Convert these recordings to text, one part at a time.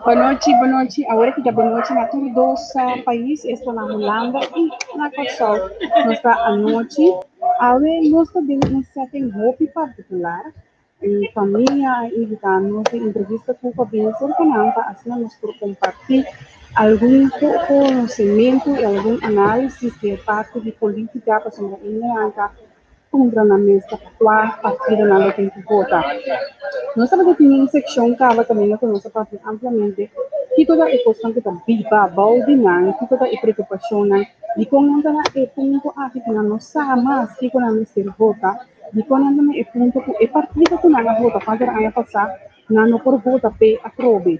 Bonochi, bonochi. Awor aki ta bonochi na tur dos pais, esta na Hulanda i na Kòrsou. Nos ta anochi. Awe nos ta den un setting hopi partikular. Un famia a invitá nos den entrevista ku pa bini serka nan pa asina nos por kompartí algun konosementu i algun análisis di e parti di polítika pasobra e nan ta puntra nan mes ta kua partido nan lo tin ku vota. Nos tabata tin un sekshon kaba kaminda ku nos a papia ampliamente kiko ta e kosnan ku ta biba bou di nan, kiko ta e preokupashonnan, dikon nan ta na e punto aki ku nan no sa mas kiko nan mester vota, dikon nan ta na e punto ku e partido ku nan a vota kuater aña pasá nan no por vota p'e atrobe.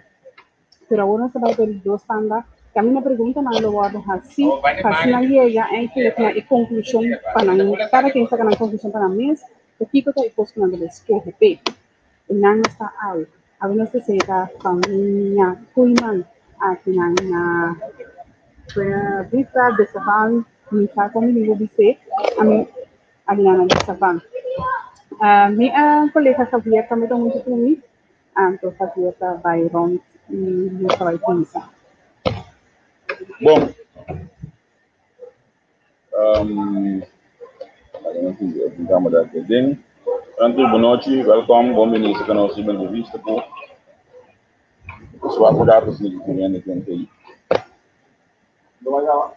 Pero awor nos ta bai p'e dos tanda. Caminda preguntanan lo wordo haci pa asina yega eigenlijk na e conclusion pa nan, cada ken saca nan conclusion pa nan mes, ta kico ta e cos cu nan ta bay scoge p'e. E nan nos ta awe. Awe nos ta seta famia Koeiman aki nan na Buena Vista de Savan, mi sa con mi lingua bis'e, ami aki nan na de Savan. Mi colega Javier tambe ta hunto cu mi. Anto Javier ta bai rond i nos ta bai kuminsá. Bon. Um, Vamos dar aqui dentro. Tanto boa noite, welcome, bom bem-vindo ao nosso entrevista com pessoal por dados que vem aqui aí. Não vai lá.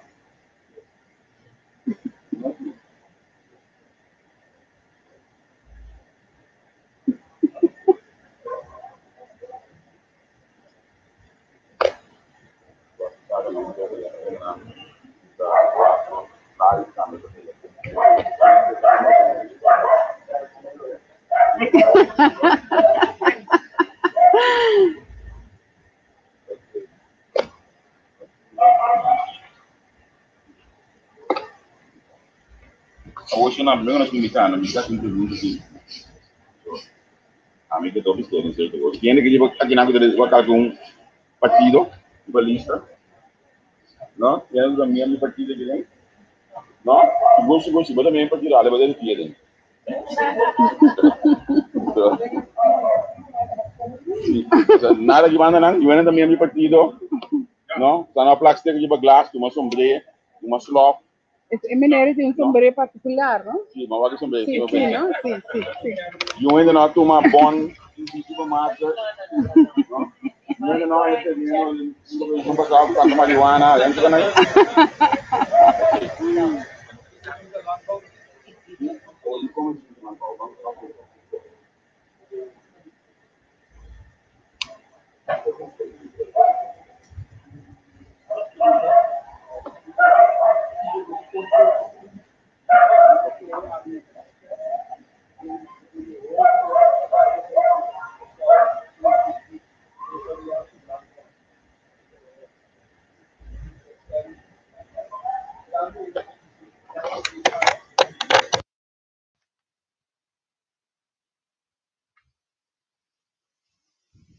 Awor si nan primero nos kuminsá, nan kuminsá ku un pregunta si ami ke topi storia sierto kos. Kende ke riba akinan ku ta riba kalke un partido riba lista? No? Kende ku ta miembro di partido aki den? No? Sigur sigur si bo ta miembro di partido ale bo ta ripia den. Si, nada ki banda nan, yunan ta miembro di partido, no? Sa no plak sticker riba glas, tuma sombré, tuma slòf. E meneer tin un sombré particular, no? Sí, ma wak sombré. Sí, sí, no? Sí, sí, sí. Yung hende no tuma bon di supermarket, no? Yung hende no este yung yung pasado planta marihuana, yan ka na.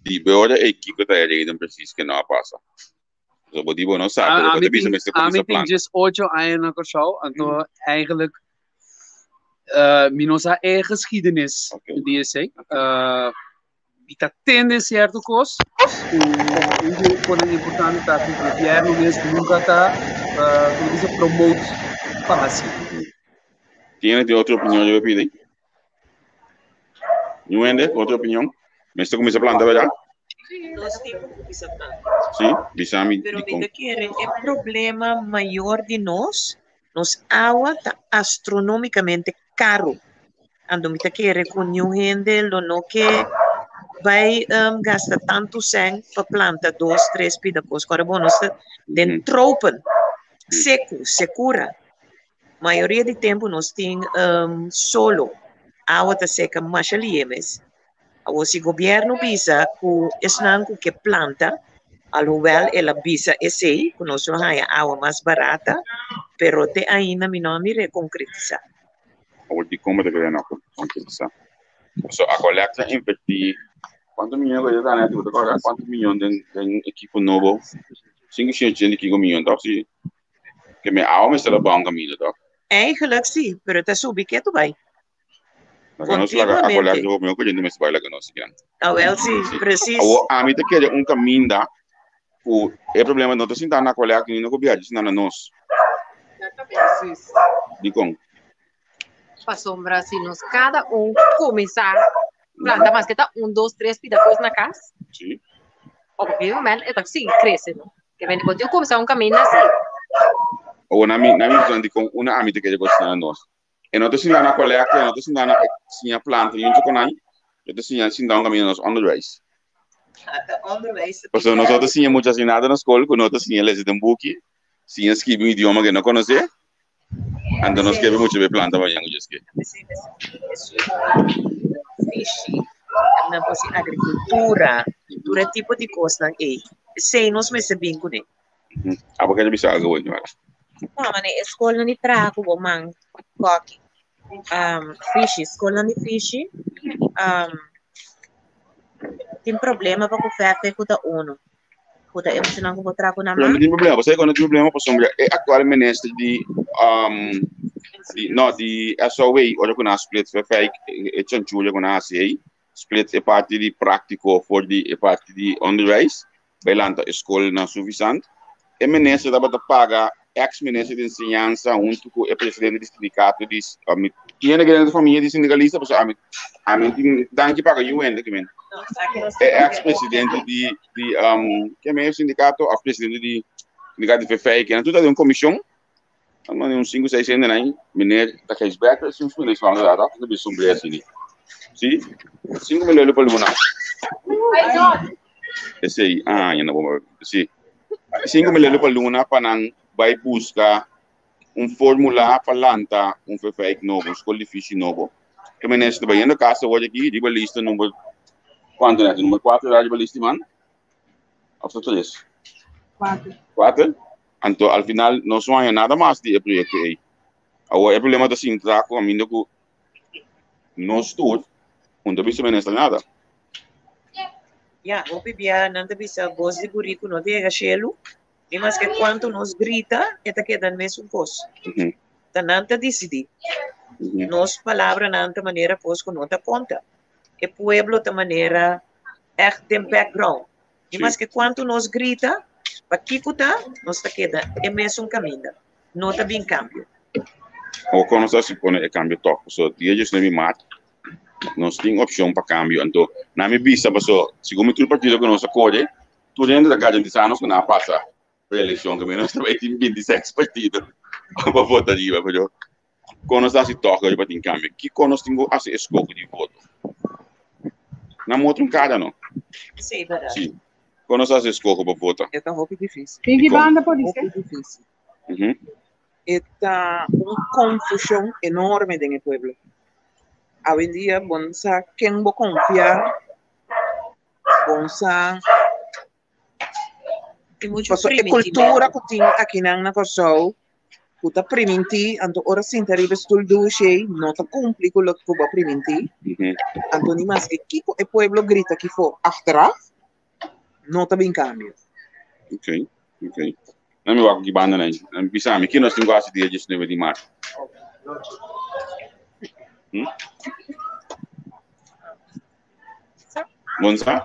Di be ora ei kiko ta e reden precies ke no a pasa? So bo di bo no sa, pero bo ta bisa mester Ami kuminsa tin planta. 18 aña na Kòrsou, anto eigenlijk mi no sa e geschiedenis di esei. Mi ta tende cierto kos, ku un di e konan importante ta ku gobièrnu mes nunka ta, komo bisa, promote pa hasi. Tiene di otro opinion yo pidi? Ñu hende, otro opinion? Mester kuminsa planta, verdad? Nos tin ku kuminsa planta. Sí, bisa mi Pero mi dikon. ta kere e problema mayor di nos, nos awa ta astronomicamente caro. Anto mi ta kere ku niun hende lo no ke bai um, gasta tantu sèn pa planta dos, tres pida kos. Kòrda bo, nos ta den tropen, seku, sekura. Mayoria di tempu nos tin um, solo. Awa ta seka masha lihe mes. Awor si gobièrnu bisa ku esnan ku ke planta, alhoewel el a bisa esei, ku nos lo haña awa mas barata, pero te ainda mi no a mir'é konkretisá. Awor dikon bo ta kere no konkretisá? So Aqualectra a invertí kuantu miyon ku e ta gana bo ta kòrda kuantu miyon den den ekipo nobo? Sinku shen ochenta i kiko miyon tòg si? Ke mi awa mester a bou un kaminda tòg? Eigenlijk si, pero ta subi ketu bai. Laga nos laga Continuamente. akolek mi ko jende mes bai laga nos yan. Ah, wel, sí, Sí. precies. Awo ami te kere un kaminda ku e problema no ta sinta na akolek ni na gobièrnu, sinta na nos. Precies. Dikon? Pasobra si nos kada un kuminsá planta maske ta un, dos, tres pida kos na kas, Sí. op un gegeven moment e ta sigui krese, no? Ke men bo tin ku kuminsá un kaminda así. Awo na mi na mi bisa dikon una ami te kere kos na nos. E no ta sinta na kolekta, e no ta sinta na siña planta ni un chokonai, e ta siña sinta un kaminda nos onderwijs. Ata onderwijs. Pasobra nos no ta siña mucha así nada na skol ku no ta siña lesa den buki, siña skibi un idioma ke no konosé, anto nos kebe mucha be planta mañan ku djes ke. Fishi, nan por si agrikultura, tur e tipo di kosnan ei. Esei nos mester bin kuné. Abo kere bisa algo hoy, Joara? No, mane e skolnan di traha ku bo man koki. Um, fishi, skolnan di fishi, um, tin problema pa ku vèf ku ta uno. Ku ta e muchanan ku bo traha ku nan Pero no man. tin problema, pasobra ku no tin problema pasobra e aktual minister di um, di no di SOW ora ku nan a split vèf e chanchulla ku nan a hasi ei, split e parti di práktiko for di e parti di onderwijs. Bai lanta e skol na Suffisant. E minister tabata paga ex minister di enseñansa huntu ku e presidente di sindikato di ami tiene grande famia di sindikalista pasobra ami ami tin danki paga yu hende kimen e ex presidente di di um ke sindikato of presidente di sindikato di VVI kinan tur ta den un komishon Ando un 5, 6 hende nan, meneer ta Gijs Becker, si un meneer Zwanger daar, dat is een sombrero así. Sí? 5 mil euro pa luna. Esei, ah, ya no bo, sí. 5 mil euro pa luna pa nan bai busca un formula pa lanta un verfijk nobo, un school edificio nobo. Que meneer está bayendo casa hoy aquí, riba lista number, ¿cuánto net? Number 4 daar riba lista, man? Of 3? 4. 4? Anto al final no su haña nada mas di e proyekto ei. Awor e problema ta sintra ku kaminda ku nos tur un ta bisa minister nada. Ya, hopi bia nan ta bisa bos di buriku no ta yega shelu, ni maske kuantu nos grita e ta keda mesun kos. Ta nan ta disidí. Nos palabranan ta manera kos ku no ta konta. E pueblo ta manera ègt den background. I maske kuantu nos grita, pakiko ta, nos ta keda e mesun kaminda. No ta bin kambio. Awor kon nos ta hasi pone e kambio tòg? Pasobra dia diesnuebe di mart nos tin opshon pa kambio. Anto nan mi bisa pasobra segun mi tur partido ku nos a kore, tur hende ta garantisá nos ku nan a pasa pa e elekshon. Ku mi nos ta bai tin bintiseis partido pa vota riba. Pero kon nos ta hasi tòg riba tin kambio? Kiko nos tin ku hasi eskoho di voto? Nan muestra un kara no? Sí, bèrdat. Sí. Kon nos ta hasi eskoho pa vota? E ta hopi difísil. Tin ki banda por Hopi dice? difísil. Mhm. E ta un konfushon enorme den e pueblo. Awendia bo no sa ken bo konfia, bo no sa Tin mucho Pasobra e kultura ku tin akinan na Kòrsou ku ta primintí, anto ora sinta riba e stul dushi ei no ta kumpli ku loke ku bo a primintí. Anto ni maske kiko e pueblo grita kifo achteraf, no ta bin kambio. Ok, ok. Na mi wak ku ki banda nan. Bisa mi, ki nos tin ku hasi dia diesnuebe di mart? Hm? Bonsa?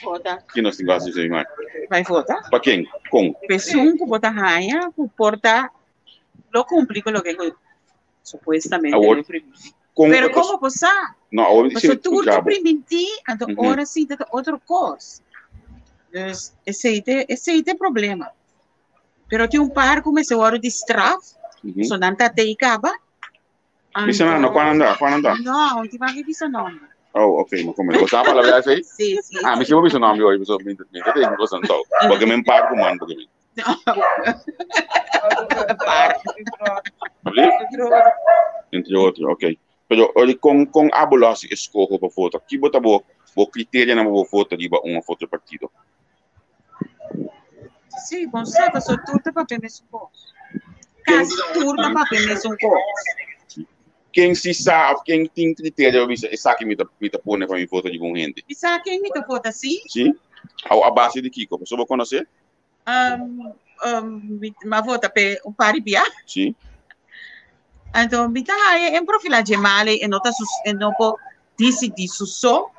Vota. Ki nos tin ku hasi esei, Mike? Bai vota. Pa ken? Kon? Pesun ku bo ta haña ku por ta lo kumpli ku loke ku supuestamente Awor, lo primintí. kon Pero e komo bo sa? No, awor mi Paso si tur ta escucha bo. primintí, anto Mhm. ora si ta otro kos. Dus esei te esei te problema. Pero tin un par ku mester wòrdu di straf, Mhm. so nan ta tei kaba. Bisa na, no, kuan anda, kuan anda? No, un tiba que bisa nombre. Oh, ok, no come. Você fala verdade aí? Sí, sí. Ah, mi siempre bisa nombre hoy, bisa mi mi te digo cosa então. Porque me empar com man, porque me. Par. Entre otro, ok. Pero ori con con abo lo hasi escojo pa voto. Ki bota bo bo criterio na bo voto riba un of otro partido? Sí, bon sa, paso tur ta papia mesun kos. Kasi tur ta papia mesun kos. Ken si sa of ken tin criterio bisa esaki mi ta mi ta pone pa mi voto riba un hende? Mi sa ken mi ta vota, sí. Sí? Au a base di kiko? Paso bo konosé? Um, um, mi, mi a vota pe un par di bia. Sí. Anto mi ta haya en profilá dje mal ei, e no ta su, e no por disidí su so.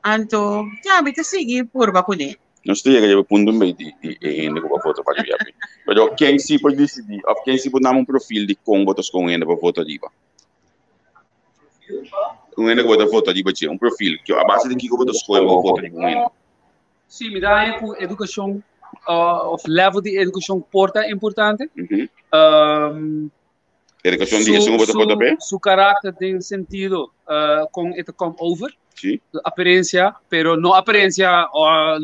Anto, ya, mi ta sigui purba kuné. Nos ta yega dje punto un bey di di e hende ku bo a vota pa riba yapi. Pero ken si por disidí òf ken si por dam un profil di kon bo ta skohe un hende pa vota riba? Un hende ku bo ta vota riba dje, un profil. A base di kiko bo ta skohe pa bo vota riba un hende? Sí, mi ta haña ku edukashon òf level di edukashon por ta importante. Edukashon di esun ku bo ta vota p'e? Su karakter den sentido kon e ta kom over. Sí. Aparensia, pero no aparensia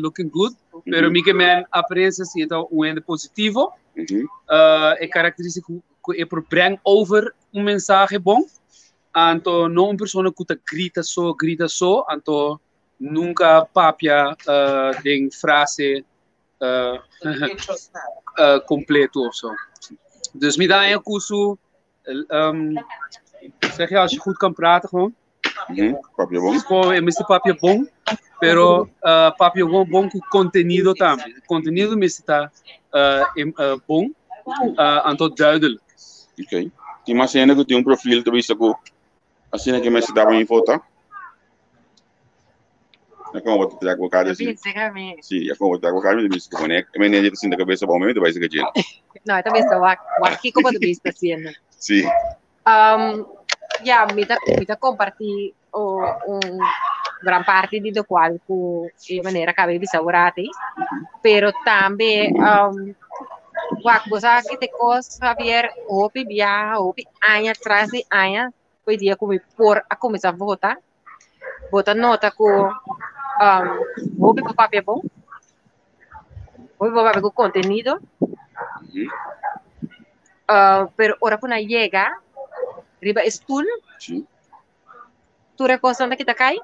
looking good, pero mi ke men aparensia si e ta un hende positivo. E karakteristika ku e por breng over un mensahe bon. Anto no un persona ku ta grita so, grita so, anto nunca papia den frase completo of zo. Dus mi da cu su, zeg je als je goed kan praten gewoon. Papia bon. Gewoon, mester papia bon, pero papia bon, bon cu contenido tambe. Contenido mester ta bon, anto duidelijk. Ok. Tin mas hende cu tin un profiel ta bisa cu Asina ke mester daba mi vota. Ya como bo ta trek bo cara así. Sí, ya como bo ta trek bo cara, mi ta bisa ku pone. E meneer ta sinta kabesa bou mi, mi ta bai saka djel. No, e ta bisa wak, wak kiko bo ta bisa haciendo. Sí. Ya, mi ta, mi ta comparti un gran parti di locual ku e manera acaba di bisa awor Pero tambe, wak, bo sa ki te kos, Javier, hopi biaha, hopi aña tras di aña, hoy dia ku mi por a kuminsá vota, bo ta nota ku hopi por papia bon, hopi por papia ku kontenido, pero ora ku nan yega riba e stul, tur e kosnan ta kita kai,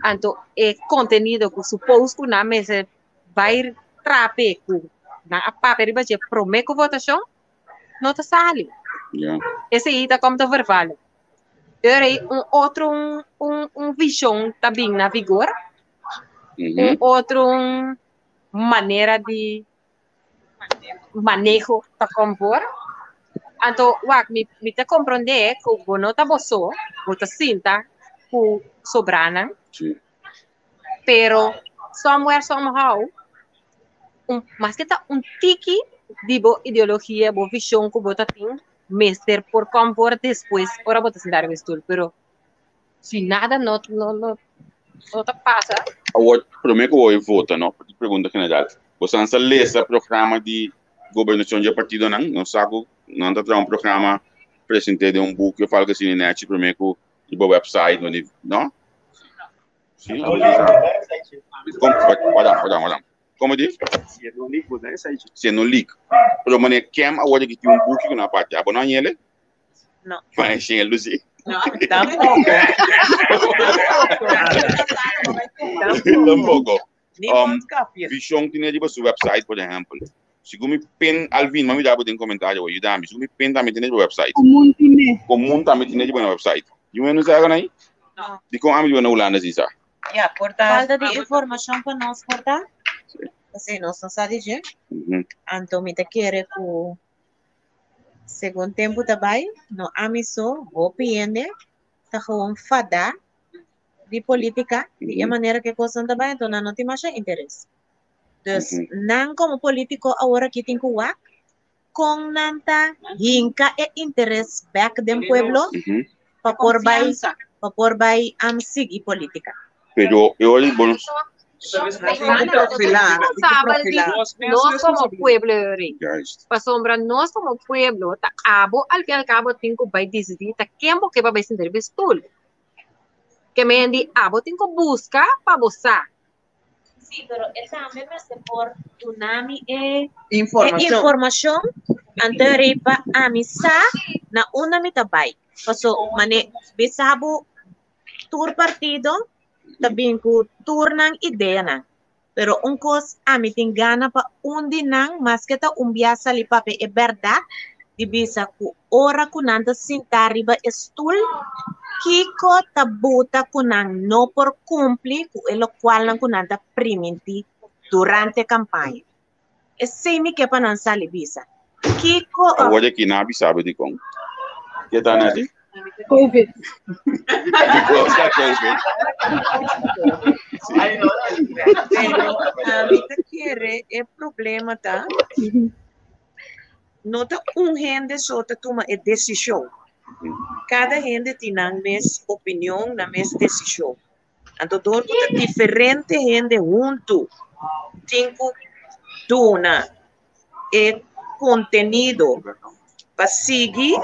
anto e kontenido ku supos ku nan mester bai trape ku nan a papia riba dje promé ku votashon, no ta sali. Yeah. Esei ta kom ta vervallen. Ora ei un otro un, un, un vision ta bin na vigor, un otro un manera di maneho ta kom voor. Anto, wak, mi, mi ta comprende ku bo no ta bo so, bo ta sinta ku sobranan. Sí. Pero somewhere, somehow, un, maske ta un tiki di bo ideologia, bo vision ku bo ta tin, mester por kom voor despues ora bo ta sinta riba e stoel. Pero si nada no, no, no, no ta pasa. Awor, promé ku bo e vota, no? Pregunta general. Bo san sa lesa programa di gobernashon dje partidonan? Nos sa ku nan ta traha un programa present'é den un buki òf algu asina nèchi promé ku riba website, no? Sí, Kom, wada, wada, wada. Como di? Si e no leak, bo ta esa Si e no leak. Pero mane kem awor ki tin un buki ku na parti. Abo no anyele? No. Ma e shen lusi. No, tampoco. Tampoco. Ni mondkapje. Vision tin riba su website, por ehempel. Segun mi pen, Alvin, mami dabo den comentario, ayuda mi. Segun mi pen tambe tin riba website. Comun tine. Comun tambe tin riba na website. Yu men no sa ganai? No. Di con ami riba na Hulanda si sa? Ja, por ta. Falta di informacion pa nos por ta. Kasi nos no sa di dje. Anto mi ta kere ku segun tempu ta bai, no ami so, hopi hende ta gewoon fada di politica, di e manera ku e kosnan ta bai, anto nan no tin masha interes. Dus nan komo politiko awor aki tin ku wak kon nan ta hinka e interes bek den pueblo pa por bai pa por bai sigui politica. Pero e ora di bo nos Nos komo pueblo Yori. Pasobra nos komo pueblo ta abo al fin al kabo tin ku bai disidí ta ken bo ke pa bai sinta riba e stul. Ke men di abo tin ku buska pa bo sa. Sí, pero e tambe mester por duna mi e Informacion. e informacion anto riba ami sa na unda mi ta bai. Paso mane bisa bo tur partido ta bin ku tur nan ideanan. Pero un kos ami tin gana pa un di nan maske ta un bia sali papia e bèrdat di bisa ku ora ku nan ta sinta riba e stul kiko ta buta ku nan no por kumpli ku e lokualnan ku nan ta primintí durante kampaña. Esei mi ke pa nan sali bisa. Kiko Awor aki nan a bisa bo dikon. Ke ta Netty? Covid. Because ta Covid. Pero ami ta kere e problema ta no ta un hende so ta tuma e desishon. Kada hende tin nan mes opinion, nan mes desishon. Anto dor ku ta diferente hende huntu tin ku duna e kontenido pa sigui,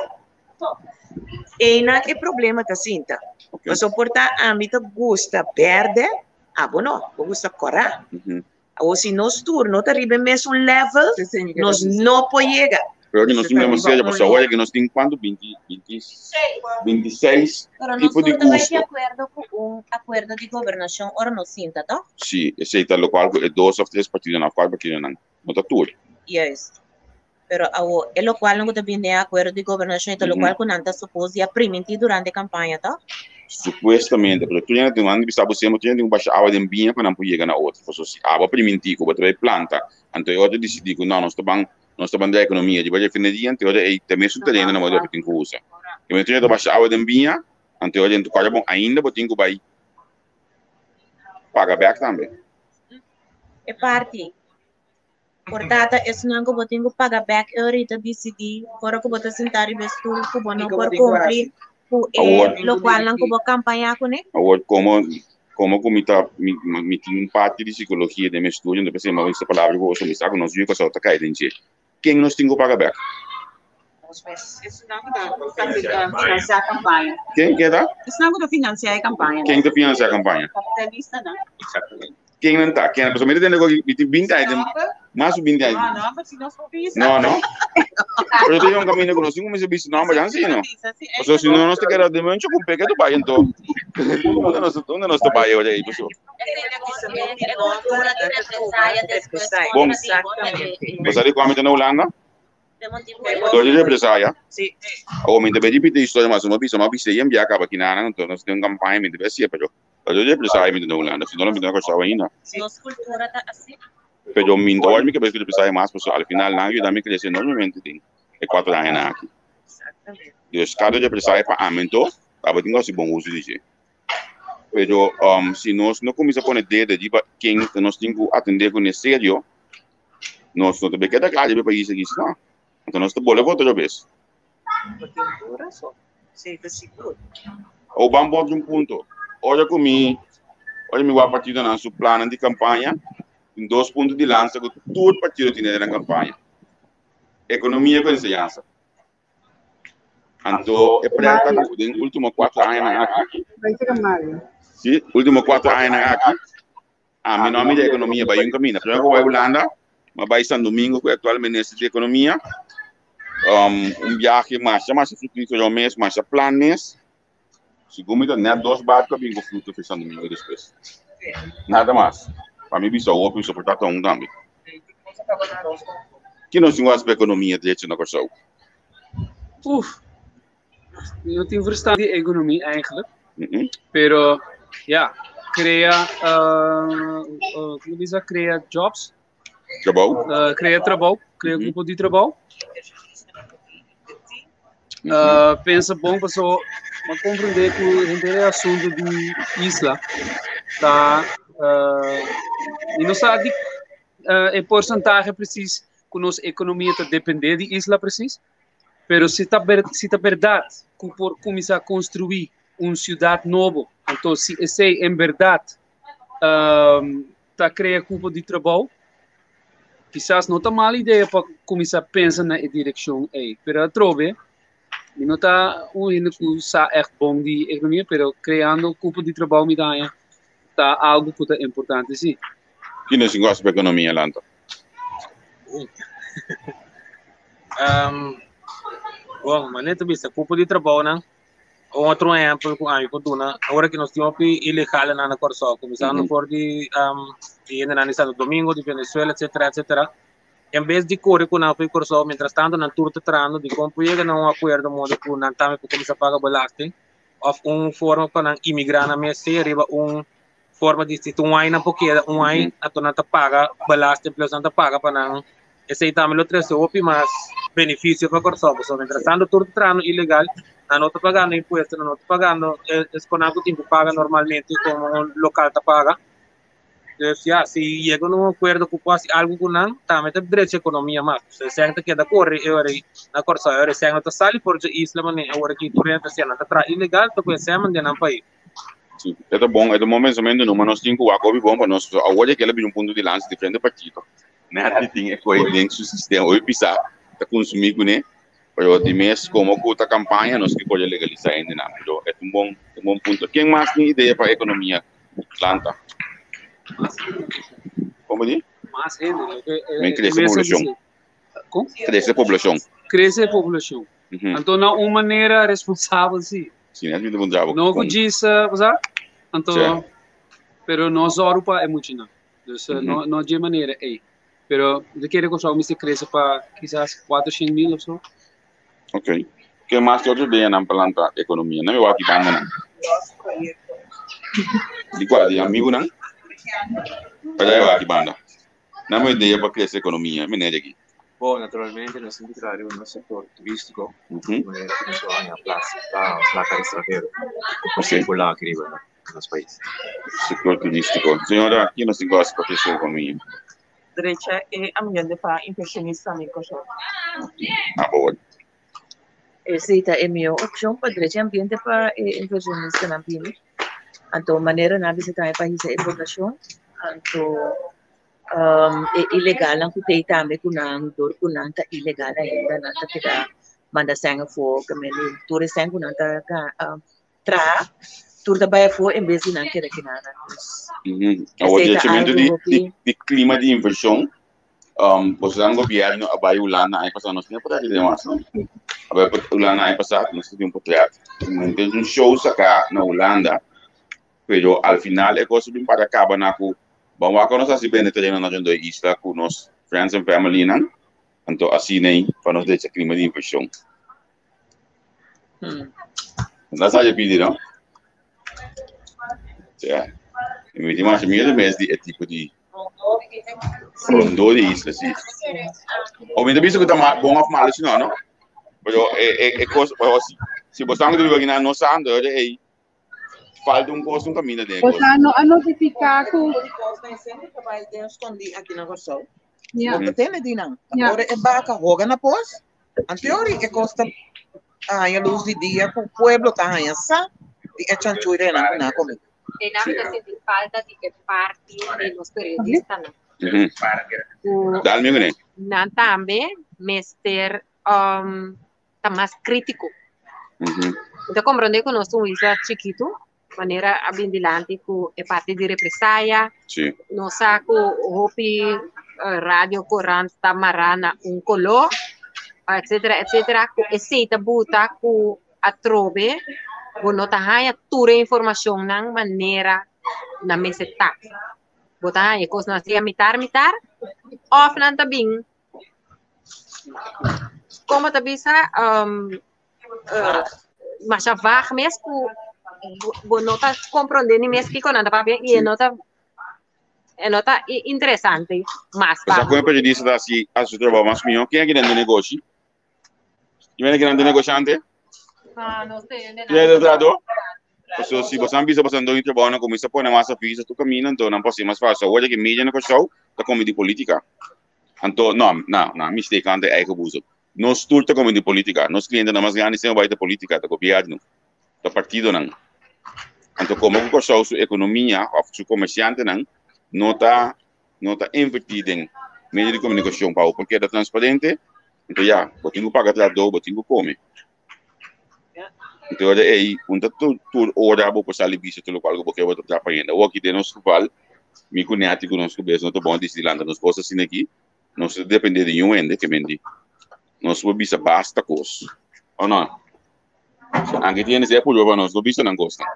einan e problema ta sinta. Pasobra por ta ami ta gusta bèrdè, abo no, bo gusta kòrá. Awor si nos tur no ta riba e mesun level, nos no por yega. Pero que nos tin demasiado, pasobra awor que nos tin cuanto? 20, 20, 26 Pero nos tipo di tur ta bai di gusto. akuerdo ku un akuerdo di gobernashon ora nos sinta, toh? Sí, esei ta locual cu e dos of tres partidonan of cuatro partidonan no ta tur. Juist. Pero awor, e locualnan cu ta bini den e akuerdo di gobernashon e ta locual cu nan ta supos di a primintí durante e kampaña, toh? Supuestamente, pero tur hende tin un bisa bo semper, tur hende tin ku basha awa den biña pa nan por yega na otro. Pasobra si abo a primintí ku bo ta bai planta, anto e otro disidí ku no, nos ta ban, nos ta ban dra ekonomia riba refineria, anto e otro ei ta mesun tereno nan bo tin ku usa. E tur hende ta basha awa den biña, anto e otro den kòrda bon ainda bo tin ku bai paga bèk tambe. E parti Por tata esnan ku bo tin ku paga bek e orita disidí ora ku bo ta sintá riba e stul ku bo no por kumpli ku e lokualnan ku bo kampañá kuné. Awor, komo komo ku mi ta mi mi tin un parti di sikologia den mi estudio, mi ta pensa mi a bisa palabra ku boso, mi sa ku nos yu kòrsou ta kai den dje. Ken nos tin ku paga bek? Nos mes. Esnan ku ta finansiá kampaña. Ken ke ta? Esnan ku ta finansiá e kampaña. Ken ta finansiá kampaña? Kapitalistanan. Exactamente. Ken nan ta? Ken? Pasobra mi ta tende ku mi tin binti aña, mas ku binti aña. No, no, pero si nos por bisa. No, no. Pero tin un kaminda ku nos tin kuminsá bisa nòmber ya si no. Pasobra si no nos ta keda den mucho ku peke ta bai anto. Unda nos unda nos ta bai ora ei pasobra. Bon, bo sa di kua mi ta na Hulanda? Dor di represaya. Awor mi ta bai ripiti e historia mas, mi a bisa, mi a bisa e biaha kaba kinanan anto nos tin un kampaña mi ta bai hasié pero. Pero yo represaya mi ta na Hulanda, si no lo mi ta na Kòrsou ainda. Nos kultura ta asina. Pero mi no wòrdu mi kabes ku represaya mas pasobra al final nan a yuda mi krese enormemente den e kuater añanan aki. Dus kada represaya pa ami anto tabatin ku hasi bon uso di dje. Pero si nos no kuminsá pone dedo riba ken ku nos tin ku atendé kuné serio, nos no ta bay keda kla riba e pais aki si no. Anto nos ta bole vota otra bes. Bo tin tur rason. Sí, ta sigur. O ban bòt un punto. Ora ku mi, ora mi wak partidonan su plannan di kampaña, tin dos punto di lansa ku tur partido tene den nan kampaña, ekonomia ku enseñansa. Anto e prèt ta ku den último kuater añanan aki, sí, último kuater añanan aki, ami no a mira ekonomia bai un kaminda. Primero ku bai Hulanda, mi a bai San Domingo ku e aktual minister di ekonomia. Un biahe masha masha fruktífero mes, masha plan mes. Segun mi ta nèt dos barko a bin ku fruta for San Domingo despues. Nada mas. Pa mi bisa hopi, mi soportá ta un tambe. Ki nos tin ku hasi pa ekonomia drecha na Kòrsou? Uf, mi no tin verstand di economie eigenlijk. Pero ja, crea, como bisa, crea jobs. Trabou. Crea trabou, crea grupo di trabou. Pensa bon paso m'a comprende cu henter e asunto di isla ta mi no sa di e porcentahe precies cu nos economia ta depende di isla precies, pero si ta si ta berdad cu por cuminsa construi un ciudad nobo, anto si esey en berdad ta crea cupo di trabou, kisas no ta mal idea pa cuminsa pensa na e direccion ey. Pero atrobe, mi no ta un hende cu sa echt bon di economia, pero creando cupo di trabou mi ta haña ta algo cu ta importante si. Ki nos tin cu haci pa economia lanta? Bon, manera ta bisa, cupo di trabounan. Un otro ehempel ku ami por duna, ora ku nos tin hopi ilegalnan na Kòrsou, kuminsando for di di hendenan di Santo Domingo, di Venezuela, etcetera, etcetera. En bes di kore ku nan for di Kòrsou, mientras tanto nan tur ta trahando, dikon por yega na un akuerdo modo ku nan tambe por kuminsá paga belasting òf un forma pa nan imigrá nan mes sea riba un forma di si ta un aña nan por keda un aña, anto nan ta paga belasting plus nan ta paga pa nan. Esei tambe lo trese hopi mas. benefisio pa Kòrsou. Pasobra mientrastanto tur ta trahando ilegal, nan no ta pagando impuesto, nan no ta pagando e esconan ku tin ku paga normalmente komo un lokal ta paga. Dus ya, si yega na un akuerdo ku por hasi algu ku nan, tambe ta drecha ekonomia mas. Pasobra esei ta keda kore e ora ei na Kòrsou. E ora esei no ta sali for dje isla manera awor aki tur hende ta hasiendo. Nan ta traha ilegal, ta ku esei manda nan pais. Sí, e ta bon, e ta bon pensamentu no, ma nos tin ku wak hopi bon pa nos, awor ya kila bini un punto di lansa diferente partido. Nèt tin e koi den su sistema, hopi pisá ta konsumí kuné, pero di mes komo ku ta kampaña nos ke por legalisá hendenan, pero e ta un bon, un bon punto. Ken mas tin idea pa ekonomia lanta? Komo di? Mas hende, loke e Men krese poblashon. Kon? Krese poblashon. Krese poblashon. Anto na un manera responsabel si. Si, net mi ta puntra bo. No ku djis, bo sa? Anto, pero no zòru pa e muchanan. Dus no, no dje manera ei. Pero mi ta kere Kòrsou mester krese pa kisas 400.000 of so. Ok. Ke mas ke otro ideanan pa lanta ekonomia? Nan mi wak di bandanan. Di kua? Di amigunan? Para e wak di banda. Nan mi idea pa krese ekonomia. Mi neri aki. Bo, naturalmente nos tin ku traha riba nos sektor turístiko, di manera ku nos lo haña plaka ekstranhero ku por sirkulá aki riba nos pais. Sektor turístiko. Señora, ki nos tin ku hasi pa krese ekonomia? Drecha e ambiente pa invershonistanan den Kòrsou. Ah, bo. Esei ta e mihó opshon pa drecha e ambiente pa e invershonistanan bini. Anto manera nan a bisa tambe pa hisa e poblashon, anto e ilegalnan ku t'ei tambe ku nan dor ku nan ta ilegal ainda nan ta keda manda sèn afó tur e sèn ku nan ta traha tur ta bai afó en bes di nan keda kina nan. Awor di hachamentu di klima di invershon boso gobierno a bai Hulanda aña pasá nos tin e portret di mas no a bai Hulanda aña pasá nos tin un portret un show saká na Hulanda pero al final e kos a bin para kaba na ku ban wak nos hasi bende tereno na rondó e isla ku nos friends and familynan anto asina ei pa nos drecha klima di invershon. No sa pidi no? Ja. Mi tin masha miedo mes di e tipo di rondó di isla si. O mi ta bisa ku ta bon of malo si no no? Pero e e e kos si si bo sa ku no sa ando ei Falta un kos un kaminda den e kos. Bosa no a notifiká ku. Skondí aki na Kòrsou. Bo ta tende di nan. Ora e baka hoga na pos, anteori e kos ta haña lus di dia ku pueblo ta haña sa di e chanchuirenan ku nan a kome. E nan mi ta sinti falta di e parti di nos periodistanan. Ku nan tambe mester ta mas krítiko. Mi ta komprondé ku nos ta un isla chikitu, manera a bin dilanti ku e parti di represaya. Nos sa ku hopi radio, korant ta mará na un koló, etsetera, etsetera, ku esei ta buta ku atrobe bo no ta haña tur e informashonnan manera nan mester ta. Bo ta haña e kosnan así a mitar mitar òf nan ta bin Como ta bisa um, uh, masha vaag mes ku bo no ta comprende ni mes kiko nan ta papia y e no ta e no ta interesante mas pa. Sa con periodista ta hasi a su trabajo mas mihó. Ken aki den de negoshi? Ken aki den de negoshante? Ah, no sé. Ken ta trahador? Paso si boso bisa boso ando trabajo nan kuminsa pone mas aviso tur kaminda anto nan por hasi mas fácil. Awor ki media na Kòrsou ta kome di polítika. Anto no, no, no, mistake ante eigen boezem. Nos tur ta kome di polítika. Nos klientenan mas grandi semper bai ta polítika, ta gobièrnu, ta partidonan. Anto komo ku Kòrsou su ekonomia òf su komersiantenan no ta no ta invertí den medio di komunikashon pa bo por keda transparente, anto ya, bo tin ku paga trahadó, bo tin ku kome. Anto ora ei, un ta tur tur ora bo por sali bisa tur lokual ku bo ke bo ta trapa hende. Awor aki den nos geval, mi ku Netty ku nos kabes no ta bon disidí lanta nos bos asina aki, nos no ta dependé di niun hende ke menti. Nos por bisa basta kos, o no? Anke tin hende si a purba pa nos no bisa nan kosnan.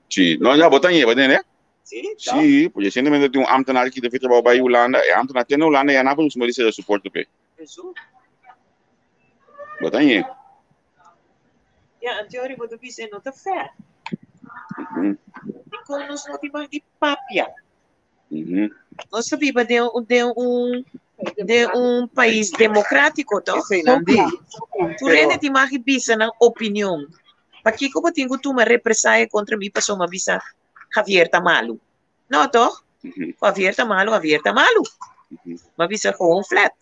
Sí, no ya bo ta ñeba tende. Sí, porque recientemente tin un ambtenaar ki ta fi trabou bai Hulanda, e ambtenaar te na Hulanda ya na por usma di sera soporte p'e. Bo ta ñe. Ja, en teorie bo ta bisa e no ta fair. Dikon nos no tin mag di papia? Nos ta biba den den un den un pais democrático, toch? Esei nan di. Tur hende tin mag di bisa nan opinion. Pakiko bo tin ku tuma represaia kontra mi pasobra mi a bisa Javier ta malu? No, toch? Javier ta malu, Javier ta malu. Mi a bisa gewoon flat.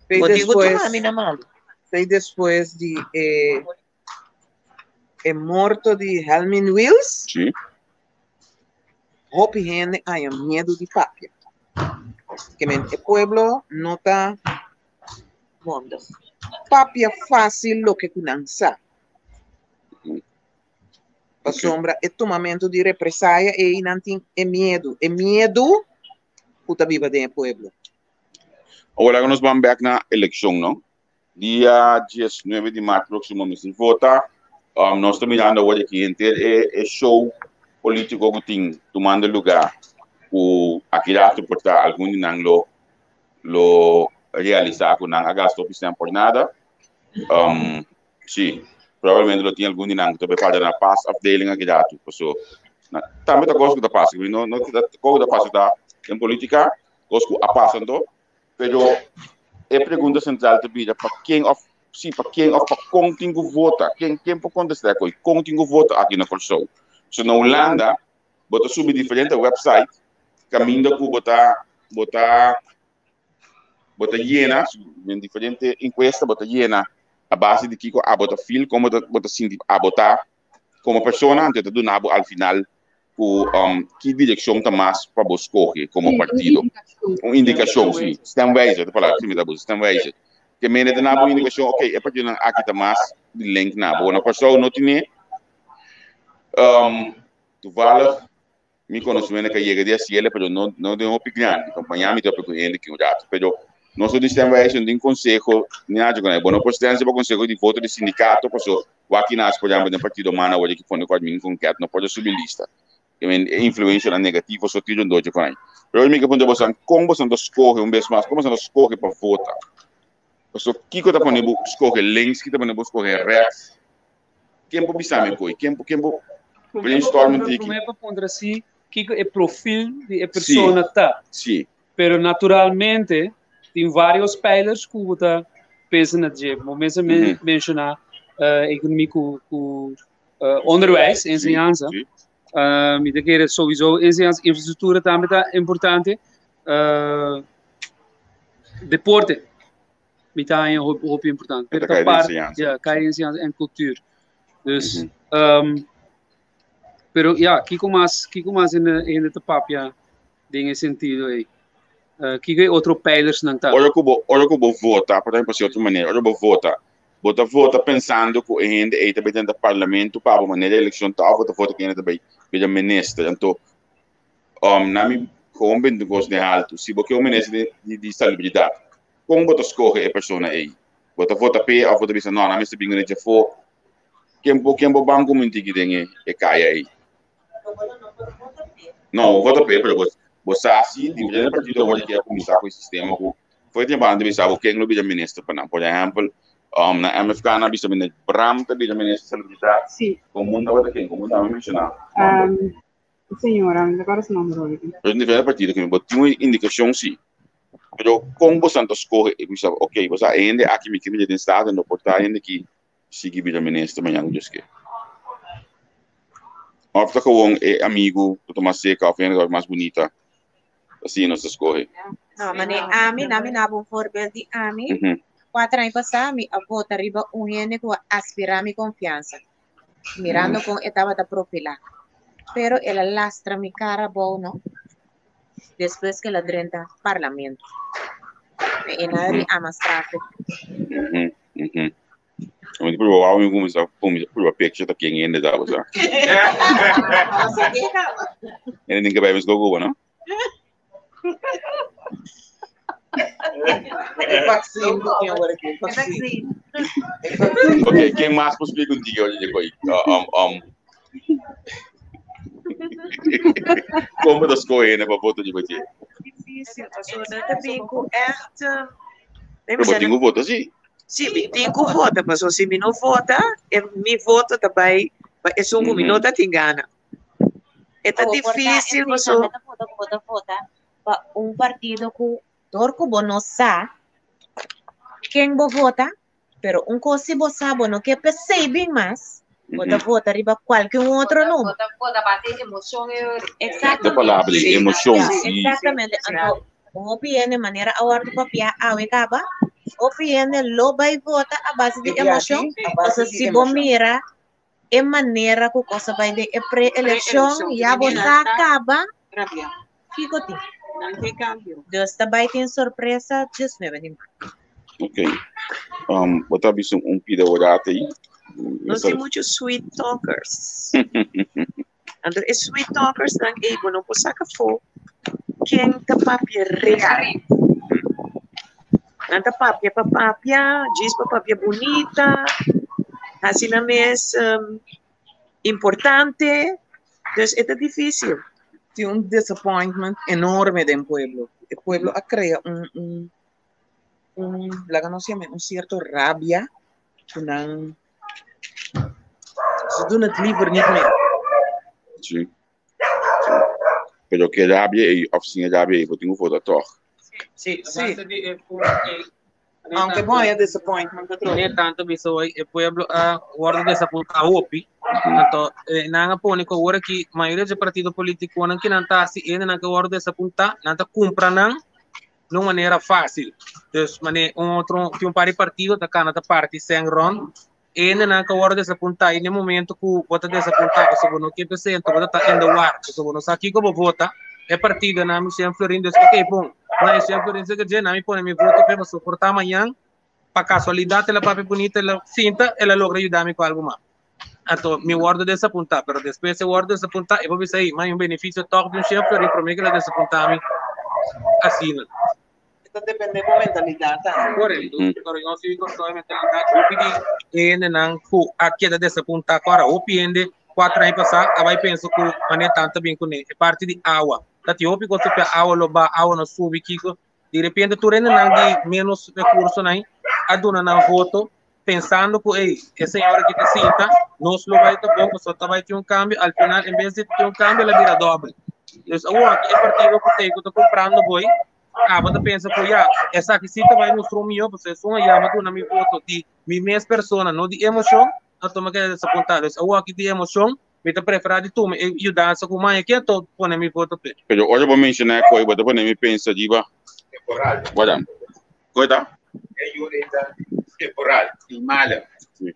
P'ei Bo tin ku despues, tuma mi na malu. p'ei despues di e e morto di Helmin Wiels, Sí. hopi hende haña miedu di papia. Ke men e pueblo no ta Mondig. papia fácil loke ku nan sa. Pasobra e tumamentu di represaya ei nan tin e miedu, e miedu ku ta biba den e pueblo. Awor laga nos ban bek na elekshon no. Dia 19 di maart próksimo mester vota. Um, nos ta mirando awor aki henter e, e show polítiko ku tin tumando lugar ku aki rato por ta algun di nan lo lo realisá ku nan a gasta hopi sèn por nada. Um, sí, probablemente lo tin algun di nan ku ta bai para na pasafdeling aki rato. Paso, na, tambe ta kos ku ta pasa. No, no, kos ku ta pasa ta den polítika, kos ku a pasa anto, pero e pregunta sentral ta bira pa ken of sí, pa ken of pa kon tin ku vota? Ken, ken por kontestá e kos? Kon tin ku vota aki na Kòrsou? So na Hulanda bo ta subi diferente website kaminda ku bo ta bo ta bo ta yena den diferente enkuesta bo ta yena a base di kiko abo ta feel, kon bo ta sinti abo ta komo persona, anto e ta duna bo al final ku um, ki direkshon ta mas pa bo skohe komo partido. Un indikashon, si. Stemwijzer, ta palabra, si mi ta buska, stemwijzer. Ke mende ta na bo indikashon, ok, e partidonan aki ta mas di link na bo. Na Kòrsou no tine, um, toevallig mi konosementu ka yega di hasiel, pero no, no den hopi grandi. Kompañá mi ta hopi ku hende ki un rato, pero nos no tin stemwijzer, no tin konseho, ni nada ku nan. Bo no por stènse pa konseho di voto di sindikato, paso Wak i nas, por ehempel, den partido man awor ki pone ku Armin Konket no por a subi lista. I men, e influencianan negativo so tira un doce con ai. Pero mi ke puntra bosan, kon bosan ta skohe un bes mas, kon bosan ta skohe pa vota? Paso kiko ta pone bo skohe links, kiko ta pone bo skohe rechts? Ken por bisa mi koi? Ken por, ken por brainstorm un tiki? Promé pa puntra si kiko e profil di e persona ta. Si. Pero naturalmente tin varios pijlers ku bo ta pensa na dje. Bo mester menciona economie ku ku onderwijs, enseñansa. Mi ta kere sowieso enseñansa, infrastruktura tambe ta importante. Deporte mi ta haña hopi hopi importante. Pero ta parte, ja, kai enseñansa en cultuur. Dus, pero ja, kiko mas, kiko mas hende ta papia den e sentido ei. Kiko e otro pijlersnan ta? Ora ku bo, ora ku bo vota, por ehempel, si otro manera, ora bo vota, bo ta vota pensando ku e hende ei ta bai drenta parlamento pa bo manera e elekshon ta òf bo ta vota ku e hende ta bai bira minister. Anto, um, na mi gewoon bende kos den haltu. Si bo ke un minister di, di, di salubridat, kon bo ta skohe e persona ei? Bo ta vota p'e òf bo ta bisa no, nan mester bin dje afó? Ken bo, ken bo ban ku mintiki den e, e kaya ei? No, bo vota p'e, pero bo, bo sa si diferente partido awor ke a kuminsá ku e sistema ku for e tempu antes bisa bo ken lo bira minister pa nan. Por ehèmpel, um, na MFK nan a bisa meneer Bram ta bira minister di salubridat. Sí. Komun tabata ken? Komun tambe menshoná. Um, señora, mi no ta kòrda su nòmber hopi. Pero diferente partido ke bo tin un indikashon si. Pero kon bosan ta skohe? Mi sa, ok, bo sa e hende aki mi ke mira den Staten, no por ta hende ki sigui bira minister mañana ku Dios ke. Of ta gewoon e amigu ku ta mas seka of hende ku ta mas bunita. Asina nos ta skohe. No, mane ami, na mi naba un voorbeeld di ami. Kuater aña pasá mi a vota riba un hende ku a aspirá mi konfiansa, mirando kon e tabata profilá. Pero el a lastra mi kara abou no, despues ku el a drenta parlamento. E na ri ama strafo. Mi ta prueba wou mi kuminsá kuminsá prueba picture ta ken hende ta bo sa. Hende tin ke bai mes gogo bo no. E vaccine ku tin awor aki, e vaccine. E vaccine. Ok, ken mas por splika un tiki oye koi? Um, um. Kon bo ta skohe hende pa voto riba dje? Difícil, pasobra nan ta bin ku ègt. Pero bo tin ku vota sí. Sí, mi tin ku vota, pasobra si mi no vota, e mi voto ta bai pa esun ku mi no ta tin gana. E ta Awor por ta difícil esei pasobra tambe ta vota, vota, vota. pa un partido ku dor ku bo no sa ken bo vota, pero un kos si bo sa bo no ke p'esei bin mas, bo ta vota riba kualke un otro numa. Bo ta vota base di emocion e ora. Exactamente. E palabra ei, emocion, si. Exactamente. Anto hopi hende manera a wòrdu papiá awe kaba, hopi hende lo bai vota a base di emocion, pasobra si bo mira e manera ku kos a bai den e pre-elekshon, ya bo sa kaba kiko tin. Dus ta bai tin sorpresa diesnuebe di maart. Ok. Um, bo ta bisa un pida orate ei. Nos tin mucho sweet talkers. Anto e sweet talkers nan ei bo no por saka afó ken ta papia real. Nan ta papia pa papia, djis pa papia bunita, hasi nan mes importante, dus e ta dificil. Tin un disappointment enorme den pueblo. E pueblo a crea un, un, un, laga nos yama un cierto rabia cu nan, ze doen het liever niet meer. Sí. Pero ke rabia ei of sin e rabia ei bo tin ku vota tòg. Sí, Sí. Aunke bo haya disappointment atrobe. Ne tanto bisa hoy e pueblo a wordo desapuntá hopi. Anto nan a pone ku awor aki mayoria dje partido politikonan ki nan ta hasi ende nan ke wordo desapuntá, nan ta kumpra nan na un manera fásil. Dus mane un otro tin un par di partido ta kana ta parti sèn rònt Hendenan ka wòrdu desapuntá i na e momento ku bo ta desapuntá pasobra bo no ke presente bo ta ta in de war pasobra bo no sa kiko bo vota e partidonan mi Shen Florin dus ok bon ma e Shen Florin seke dje nan mi pone mi voto p'e pasobra por ta mañan pa kasualidat el a papia bunita el a sinta el a logra yuda mi ku algu mas anto mi wòrdu desapuntá pero despues e wòrdu desapuntá e por bisa ey mi un benefisio tòg di un Shen Florin promé ku el a desapuntá mi asina. Ta depende bo mentalidat tambe. Korekto, pero nos di Kòrsou e mentalidat hopi di hendenan ku a keda desapuntá ku ora hopi hende kuater aña pasá a bai pensa ku manera tan ta bin kuné e parti di awa. Ta tin hopi kos ku awa lo ba, awa no subi kiko. Di repente tur hendenan di ménos rekursonan a duna nan voto pensando ku ey e señora aki ta sinta nos lo bai ta bon pasobra ta bai tin un kambio al final en bes di tin un kambio el a bira dòbel. Dus awor aki e partido ku tei ku ta kumprando boi Abo ta pensa ku ya, esaki sí ta bai mustra un mihó, pasobra esun a yama duna mi voto di mi mes persona, no di emoshon, anto mi a keda desapuntá. Dus awor aki di emoshon, mi ta preferá di tuma e yudansa ku maña aki anto pone mi voto p'e. Pero ora bo menshoná e koi, bo ta pone mi pensa riba. Temporal. Wada. Koi ta? E ayuda ei ta temporal, eenmalig.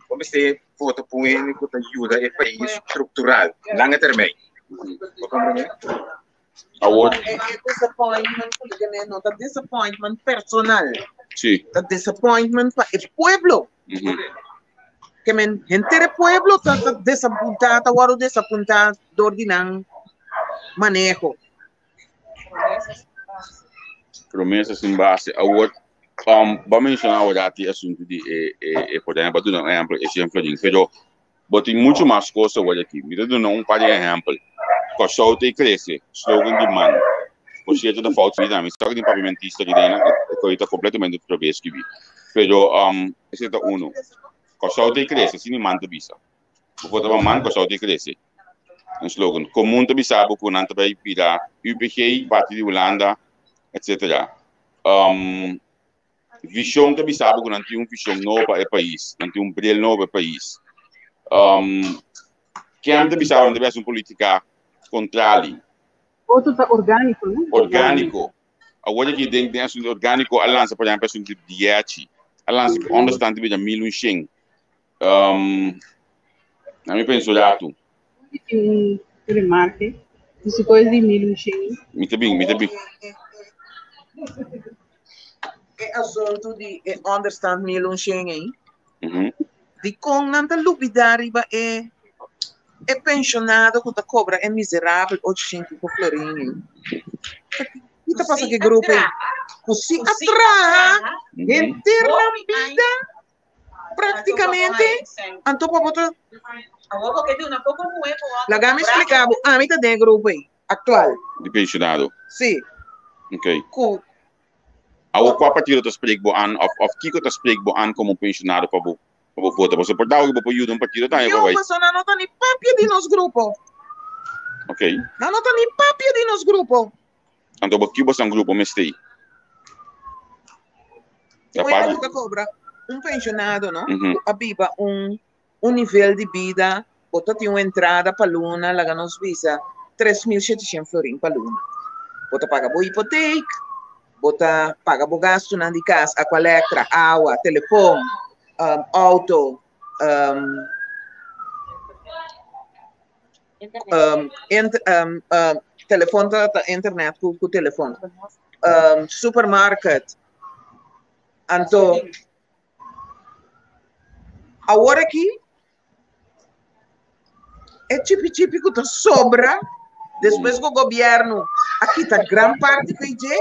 Bo mester vota pa un hende ku ta yuda e pais struktural, lange termijn. Bo komprendé? Awor. E disappointment ku ta tene no ta disappointment personal. Sí. Ta disappointment pa e pueblo. Ke men henter e pueblo ta ta desapuntá, ta wòrdu desapuntá dor di nan maneho. Promesa sin base. Awor, um, bo a menshoná awor e asuntu di e e e por ehèmpel, bo a duna un ehèmpel e shen florin, pero Bo tin muchu mas kos awor aki. Mi ta duna un par di ehèmpel. Kòrsou ta e krese, slogan di man. Por sierto ta fout skibí tambe. Mi sa ku tin papiamentista aki den, e koi ta kompletamente robes skibí. Pero esei ta unu. Kòrsou ta e krese, asina di man ta bisa. Bo vota pa man, Kòrsou ta e krese. Un slogan. Komun ta bisa bo ku nan ta bai bira UPG, parti di Hulanda, etsetera. Vision ta bisa bo ku nan tin un vision nobo pa e pais, nan tin un bril nobo pa e pais. Um, Ken ta bisa bo nan ta hasi un politica kontrali. Otro ta orgániko, no? Orgániko. Awor aki den den asuntu orgániko a lansa por ehempel asuntu di diechi. A lansa ku onderstand ta bira 1100. Um, na mi penso ratu. Tin un remarke. Di su kos di 1100. Mi ta bin, mi ta bin. E asuntu di e onderstand 1100 ei. Dikon nan ta lubidá riba e e penshonado ku ta kobra e miserabel 800 i poko florin ei? Ki ta pasa ku e grupo ei? Ku si a traha henter nan bida práktikamente, anto pa bo ta Laga mi splika bo, ami ta den e grupo ei, aktual. Di penshonado? Si. Ok. Ku Awor kua partido ta spreek bo an of of kiko ta spreek bo an komo penshonado pa bo pa bo vota? Pasobra por ta ku bo por yuda un partido tambe pa Yo, bai. pasobra nan no ta ni papia di nos grupo. Ok. Nan no ta ni papia di nos grupo. Anto bo ki bosan grupo mester ei? Oye, Aparte. ku ta kobra un pensionado, no? Mhm. Ku a biba un un nivel di bida, bo ta tin un entrada pa luna, laga nos bisa 3700 florin pa luna. Bo ta paga bo hipoteek, bo ta paga bo gastunan di kas, Aqualectra, awa, telefon, um, auto, um, um, int, um, um, telefon ta, ta internet ku, ku telefon. Um, supermarket. Anto, awor aki, e chipi chipi ku ta sobra, despues ku gobierno a kita gran parti ku dje,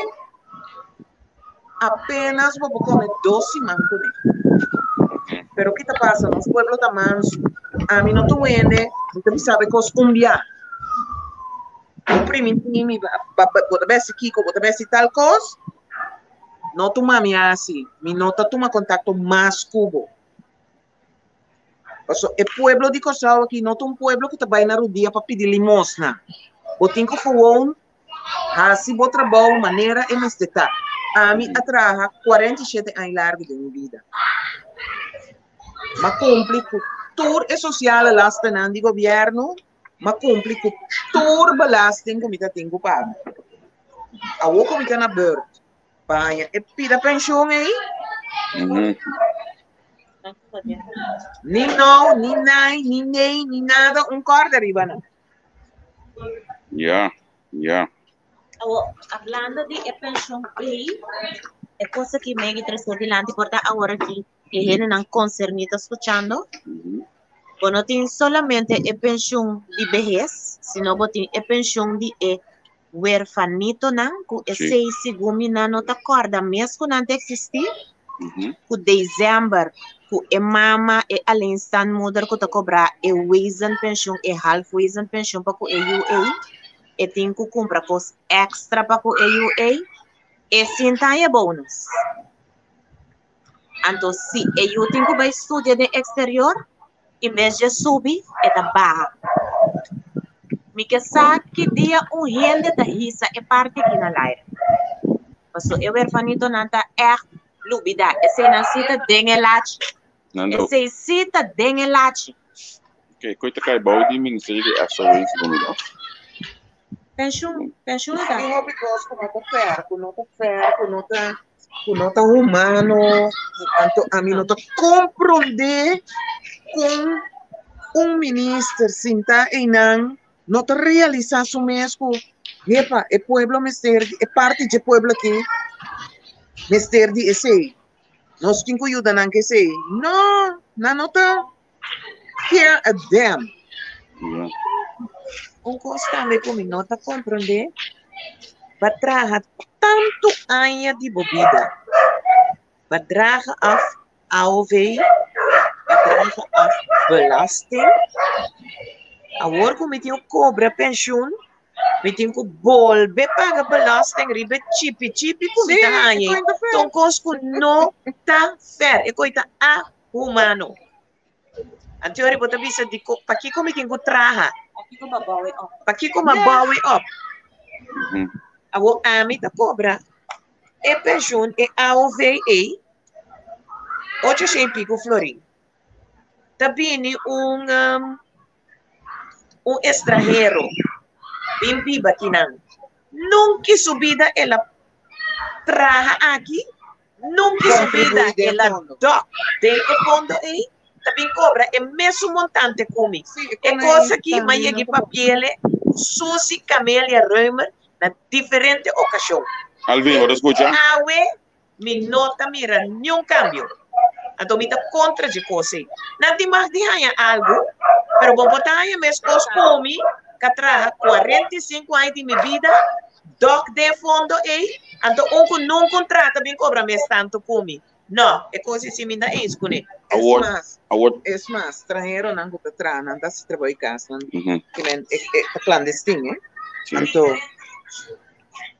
apenas bo por come dos siman kuné. Pero ki ta pasa? Nos pueblo ta mansu. Ami no ta wende, mi ta bisa bo e kos un bia. Bo primintí mi, bo ta besti kiko, bo ta besti tal kos, no tuma mi hasi, mi no ta tuma kontakto mas ku bo. Paso e pueblo di Kòrsou aki no ta un pueblo ku ta bai na rudia pa pidi limosna. Bo tin ku gewoon hasi bo trabou manera e mester ta. Ami a traha 47 aña largu den mi bida. M'a kumpli ku tur e sosiale lastennan di gobièrnu, m'a kumpli ku tur belasting ku mi ta tin ku paga. Awor ku mi ta na beurt pa haña e pida penshun ei, ni nou, ni nai, ni nei, ni nada, un kòrda riba nan. Ja, ja. Awo, hablando di e pensioen ei, e cosa ki Maggie trece dilanti por ta awor aki e hendenan concerni ta scuchando, bo no tin solamente e pensioen di behes, sino bo tin e pensioen di e werfanitonan ku esei segun mi nan no ta kòrda mes ku nan ta eksistí, ku december ku e mama e alleenstaandmoeder ku ta kobra e wezenpensioen, e half wezenpensioen pa ku e yu ei, e tin ku kumpra kos èkstra pa ku e yu ei, e sinta haña bonus. Anto si e yu tin ku bai studia den eksterior, en bes dje subi, e ta baha. Mi ke sa ki dia un hende ta hisa e parti aki na laire. Paso e werfanitonan ta ègt lubidá. Eseinan si ta den e lachi. Esei si ta den e lachi. Oké, koe ta kai bou di Ministerio di SOW segun mi no? Penshun, penshun ta. Tin hopi kos ku no ta fair, ku no ta fair, ku no ta, ku no ta humano. Anto ami no ta komprondé kon un minister sinta einan no ta realisá su mes ku, hepa, e pueblo mester di, e parti dje pueblo aki mester di esei. Nos tin ku yuda nan ku esei. No, nan no ta care a damn. Un kos tambe ku mi no ta komprondé, bo a traha tantu aña di bo bida, bo a draga af AOV, bo a draga af belasting, awor ku mi tin ku kobra penshun, mi tin ku bolbe paga belasting riba e chipi chipi ku mi ta haña ei. Ta un kos ku no ta fair, e koi ta ahumano. Anteori bo ta bisa di ko, pakiko mi tin ku traha? Pakiko m'a bouw e op? Pakiko m'a bouw e op? Awor ami ta kobra e penshun, e AOV ei, ocho shen i piko florin. Ta bini un un estranhero bin biba akinan. Nunki su bida el a traha aki. Nunca su bida el a dòk den e fondo ei, ta bin kobra e mesun montante ku mi. E kos aki m'a yega papiele ku Suzy Camelia Römer na diferente okashon. Alvin, bo ta skucha? Awe mi no ta mira niun kambio. Anto mi ta kontra dje kos ei. Nan tin mag di haña algu, pero bo por ta haña mes kos ku mi ka traha 45 aña di mi bida Dòk den fondo ei, anto un ku nunka un trata bin kobra mes tantu ku mi. No, e kos ei si mi ta eens kuné. Es mas, es mas, stranheronan ku ta traha, nan ta hasi trabou di kas, nan ki men e ta klandestin, eh. Anto,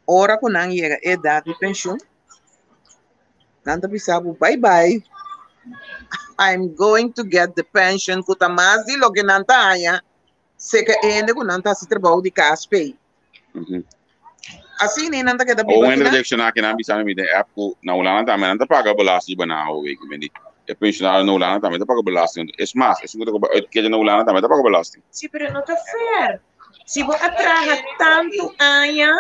ora ku nan yega e edat di penshun, nan ta bisa bo bai bai, I'm going to get the pension ku ta mas di loke nan ta haña, seka e hende ku nan ta hasi trabou di kas p'ei. Asina nan ta keda biba Un akinan. reacciona aki nan bisa mi den app ku na Hulanda tambe nan ta paga belasting riba nan AOW ki mendi e pensionario na Hulanda tambe ta paga belasting. Es mas, esun ku ta kobra uitkering na Hulanda tambe ta paga belasting. Sí, pero no ta fair. Si bo a traha tantu aña,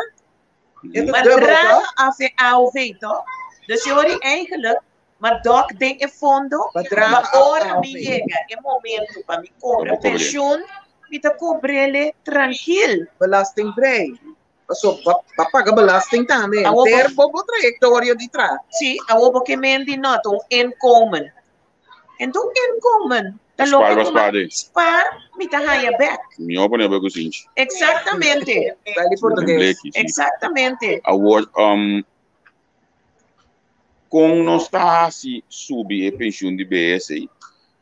E ta ma dubbel, draga toch? af e AOW, toch? Dus je hoort eigenlijk, maar dok den e fondo, Ba draga maar af ora mi AOW. yega e momento pa mi Pa cobra bo cobr'é. pensioen, mi ta cobr'ele tranquil. Belastingvrij. Paso ba, ba paga belasting tambe. Awo bo, Enter bo bo trayectoria di tra. sí, awo bo ke men di no, ta un inkomen. En ta un inkomen. Ta Spaar loke ba ku spaar de. spaar, mi ta haya bek. Mihó pone bo ku sinchi. Exactamente. Bel di Den portugues. bleki, sí. Exactamente. Awor, um, kon nos ta hasi subi e penshun di BS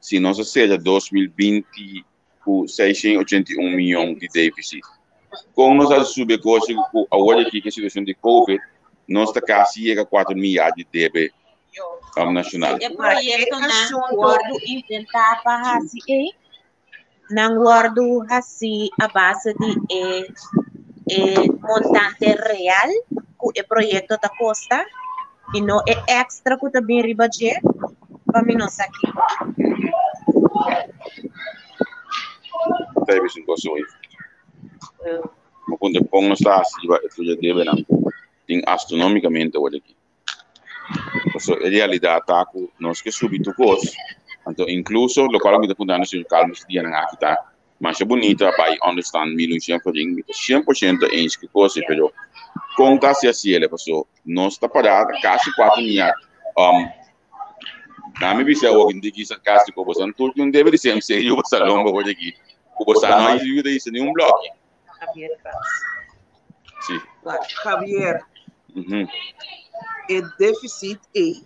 si nos a sera 2020 ku 681 miyon di deficit? Kon nos a subi e kos ku awor aki ku e situashon di COVID nos ta kasi yega 4 milyar di debe um, nacional? E Maar e proyektonan asunto wòrdu inventá pa hasi ei, nan wòrdu hasi a base di e e montante real ku e proyekto ta kosta i no e èkstra ku ta bin riba dje pa mi no sa kiko. Ta e bisin kos hoy. Mo punta kon nos ta hasi riba e tuya debenan ku tin astronomicamente awor aki. Paso e realidad ta ku nos ke subi tur kos, anto incluso lokual mi ta puntando señor Calmes dianan aki ta masha bunita bai understand mi Lucien Florin, mi ta 100% eens ku kos pero kon ta hasi hasi ele paso nos ta para kasi 4 miar um, na mi bisa awor ki diki sarcástico boso tur tin un debe di ser serio boso lomba awor aki ku boso no a yuda hisa ni un bloki. Javier Paz. Sí. Javier, e deficit ei,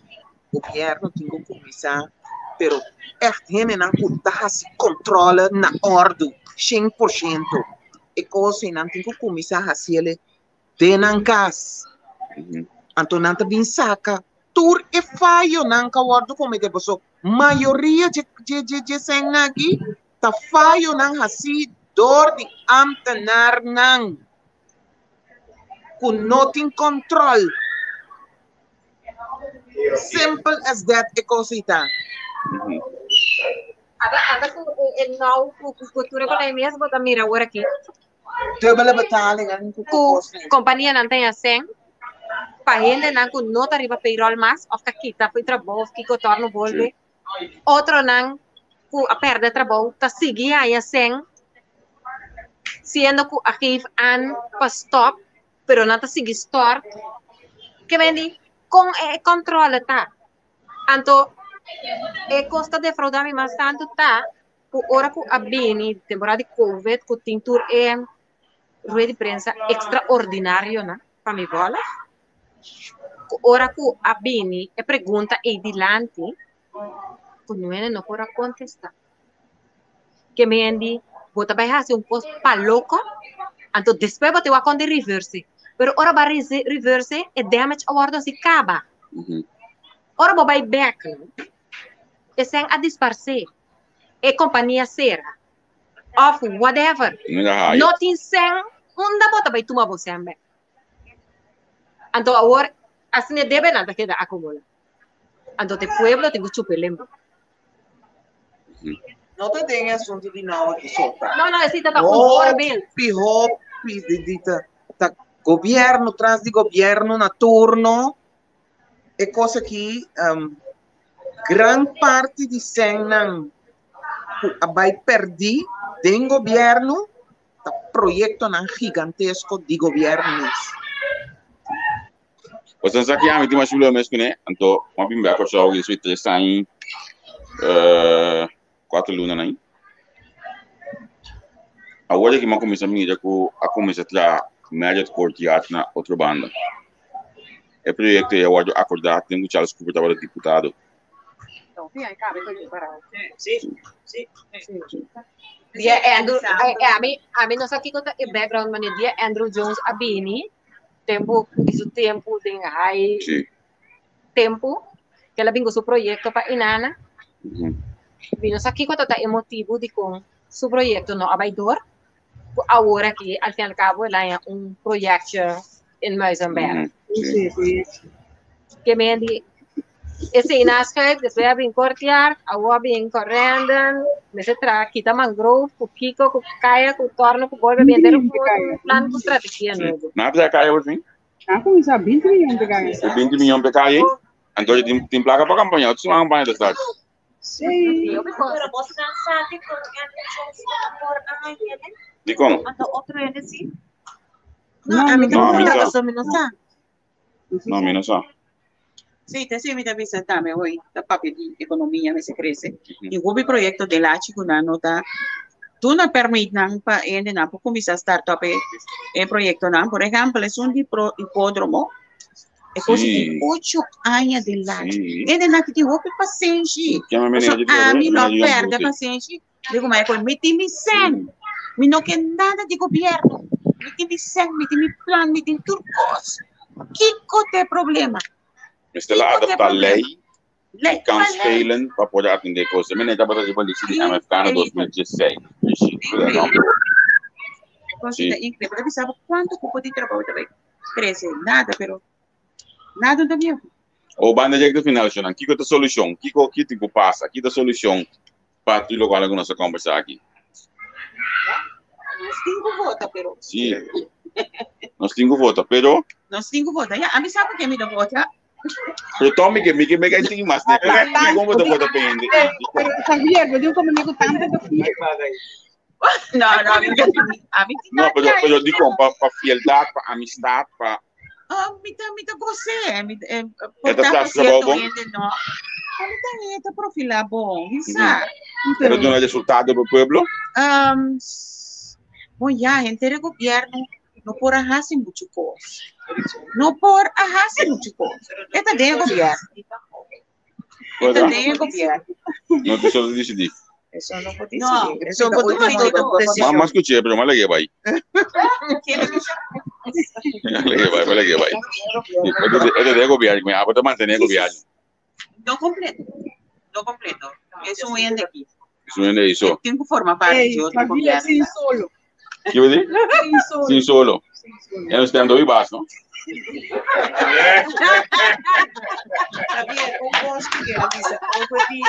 gobierno tin ku kuminsá, pero ègt hendenan ku ta hasi kòntròle na òrdu, 100%. E kos ei nan tin ku kuminsá hasiel den nan kas. Anto nan ta bin saka tur e fayonan ku a wòrdu kometé, pasobra mayoria dje dje dje sènnan aki ta fayonan hasí dor di ámtenarnan ku no tin kòntròl. Simple as that e kos ei ta. Ata ata ku e nou ku ku tur e konai mes bo ta mira awor aki. Dubbele betalingen ku Ku kosnan. kompanianan ta hasen pa hendenan ku no ta riba payroll mas òf ta kita for trabou òf kiko torno bolbe. Otronan ku a pèrdè trabou ta sigui haña sèn siendo ku a geef aan pa stòp, pero nan ta sigui stòrt. Ke men di, kon e kòntròle ta? Anto e kos ta defraudá mi mas tantu ta ku ora ku a bini temporada di covid ku tin tur e rueda di prensa ekstraordinarionan pa mi bòla, ku ora ku a bini e pregunta ei dilanti, ku nuene no por a kontestá. Ke men di, bo ta bai hasi un kos pa loko, anto despues bo ta wak kon di reverse. Pero ora bo a reverse, e damage a wòrdu hasi kaba. Ora bo bai bèk, e sèn a disparsé, e kompania sera, òf whatever. No tin sèn, unda bo ta bai tuma bo sèn bèk? Anto awor, asina e debenan ta keda akumulá. Anto te pueblo tin ku chupa e lembo. No ta den e asuntu di nou aki so ta. No, no, esei ta ta un voorbeeld. Hopi, hopi di di ta ta gobierno tras di gobierno na turno. E kos aki um, gran parti di sènnan ku a bai pèrdí den gobierno ta proyektonan gigantesko di gobierno mes. Boso sa ki ami tin mas problema mes kuné, anto m'a bin bek Kòrsou i esei tres aña kuater luna nan. Awor aki m'a kuminsá mira ku a kuminsá traha Marriott Courtyard na otro banda. E proyekto ei a wòrdu akordá tempu ku Charles Cooper tabata diputado. Dia Andrew, ami, ami no sa kiko ta e background, mane dia Andrew Jones a bini, tempu di su tempu den high Sí. tempu, que el a bin ku su proyecto pa inana. Mi no sa kiko ta ta e motibu di kon su proyecto no a bai door. Ku awor aki, al fin al cabo, el a haña un proyectje. in Muizenberg. Sí, sí. Ke men di esei na schuif, despues a bin Courtyard, awor a bin Corendon, mester traha kita mangrove ku kiko, ku kaya, ku torno, ku bolbe bin henter un plan ku strategia nobo. Nan a traha kaya por fin? Nan a kuminsá 20 miyon pe kaya. 20 miyon pe kaya? Anto tin plaka pa kampaña, otro siman kampaña ta start. Sí. Pero bos nan sa di con Andrew Johnson a por a hende? Di con? Anto otro hende sí? No, a mi No, a mi tampoco sa. paso mi no sa. No, mi no sa. Sí, te sí mi ta bisa tambe hoy ta papia di economia mester crece. Y hopi proyecto de lachi cu nan no ta duna permit nan pa hende nan por cuminsa start up e e proyectonan. Por ehempel, esun di pro hipódromo E cosa Sí. di ocho aña de laat. Sí. Hende nan tin hopi pasenshi. Kema Paso meneer di a mi no meneer Jan perde Boete. pasenshi. Digo, maar ik mi tin mi sen. Mi no ke nada di gobierno. Mi tin mi sen, mi tin mi plan, mi tin tur kos. Kiko te problema? Mester la Kiko te adapta problema? lei Lei, kan kua lei? spelen pa por atende kos. Meneer tabata riba lista di MFK na Increíble. 2016. Dus, Increíble. Cosita Sí. increíble. Pero sabe cuánto cupo de trabajo también crece? Nada, pero nada también. O banda directo final, Shonan. Kiko ta solucion? Kiko kiko ku pasa? Kiko ta solucion pa tu lokual ku nos a conversa aki? Nos tin ku vota, pero Sí. Nos tin ku vota, pero nos tin ku vota. Ya, a mi sabe que mi no vota. pero Tommy que mi que me kai tin mas ne. Como te vota pende? Pero Javier, eu digo como amigo tanto do filho. No, no, a mi a mi No, pero pero digo pa pa fieldad, pa amistad, pa Ah, mi ta mi ta gocé, mi eh, Eta por ta clase cierto bom. hende no. A mi ta eta profila bom, mi sa. Pero duna resultado pro pueblo. Um, bom, ya, gente de gobierno no por hacer mucho cos. No por hacer mucho cos. Eta de gobierno. Eta de gobierno. No te solo decidí. Eso no por No, decidir. Eso por toma Ma decisión. ma escuché, pero ma le bai. Le bai, ma le bai. Este de gobierno, me ha mantener gobierno. No completo. No completo. Es un ente aquí. Eso no le hizo. Tengo que formar parte Ei, de otro Javier, gobierno. sin solo. ¿Qué voy a decir? Sin solo. Sin solo. Sin solo. Ya no está dando vivas, ¿no? Javier, un bos que quiero dice, over di,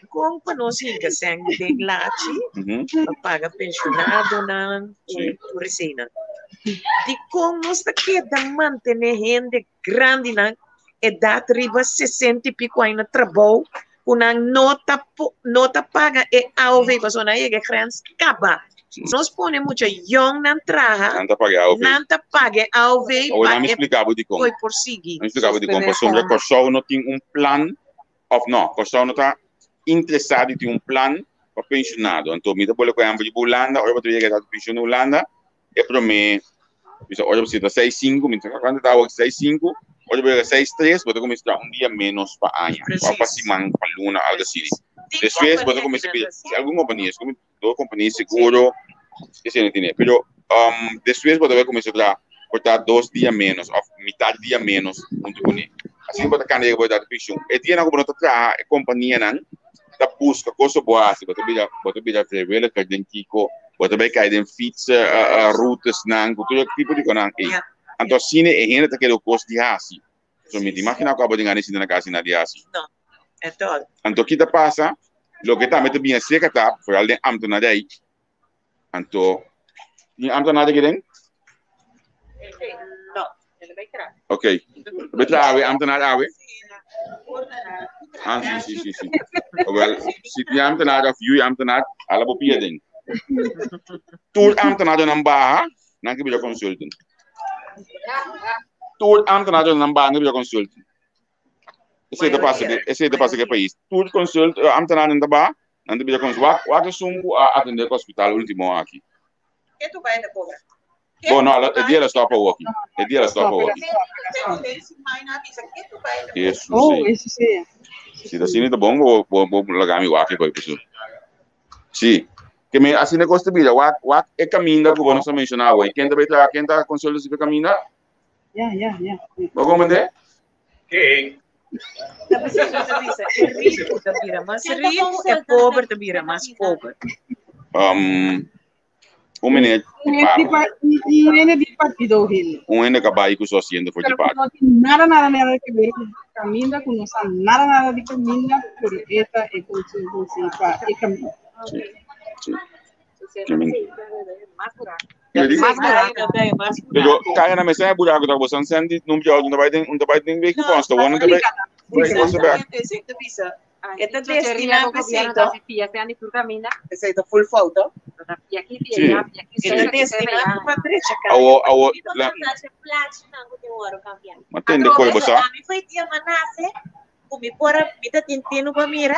Kon pa nos hinka sen den lachi, pa paga pensionadonan, Sí. tur eseinan. Di kon nos ta keda mantené hende grandinan edat riba 60 y pico aña na trabou, ku nan no ta po, no ta paga e AOV, pasobra nan a yega e grens kaba. Nos pone mucha yong nan traha, Nan ta paga AOV. nan ta paga e AOV Awor pa nan mi e explica bo dikon. koi por sigui. Mi explica bo dikon, pasobra Kòrsou no tin un plan, of no, Kòrsou no ta interesá di tin un plan pa pensionado. Anto mi ta bole ku ehèmpel di Hulanda, ora bo ta yega edat di pensioen na Hulanda, e promé, bisa ora bo sita seis sinku, mi ta kuantu ta awor seis sinku, ora bo yega seis tres, bo ta kuminsá traha un dia ménos pa aña, òf pa siman, pa luna, algu asina. Despues bo ta kuminsá pidi, si algun kompania, si dos kompania seguro, esei no tene, pero despues bo ta bai kuminsá traha por ta dos dia ménos òf mitat dia ménos huntu kuné. Asina bo ta kanda yega bo edat di penshun. E dianan ku bo no ta traha, e kompanianan ta buska kos ku bo hasi, bo ta bira bo ta bira vrijwilliger den kiko, bo ta bai kai den fiets routesnan ku tur e tipo di konan ei. Anto asina e hende ta keda ku kos di hasi. So mi ta imagina ku abo tin gana di sinta na kas i na di hasi. No, at all. Anto ki ta pasa? Loke tambe ta bini aserka ta, foral den ambtenarij, anto tin ambtenaar aki den? No, el bai traha. Ok. Bai traha awe, ambtenaar awe? Ah, si, si, si, si. Wel, si tin ambtenaar of yu ambtenaar, ala bo pia den. Tur ambtenaarnan baha, nan ke bira consultant. Tur ambtenaarnan baha, nan ke bira consultant. Esei ta pasa, esei ta pasa ku e pais. Tur consult, ambtenaarnan ta baha, nan ta bira consult. Wak, wak esun ku a atende ku hospital ultimo aki. Ke tu bai ta cobra? Bo, no, e dia la stop awo aki. E dia la stop awo aki. Eso Oh, sí. eso sí. Si ta asina ta bon, bo, bo, bo laga mi wak e koi paso. Sí. Ke me asina kos ta bira, wak, wak e kaminda ku bo nos a menshoná awo. Ken ta bai traha, ken ta consulta si pe kaminda? Ya, ya, ya. Bo komprendé? Ken? Ta precies wat ta bisa, e riku ta bira mas riku, e pober ta bira mas pober. Um, Un meneer Un di hende di par. pa, un hende di partido hende. Un hende ka bai ku su asiento for di Pero ku par. no tin nada nada nada ke ber ku kaminda, ku no sa nada nada di kaminda, pero e ta e konseho si pa e kaminda. Sí, sí. Ke men. Pero kaya na mesa e buraco ta bosan sendi num pia un ta bai den un ta bai den week fonds ta won ta bai bai kosta bek. E ta destina p'esei to. Esei ta full fout. Sí. E ta destina pa drecha kaya. Awo awo la ma tende koi bosa. Ami foi dia manase, ku mi por a, mi ta tin tinu pa mira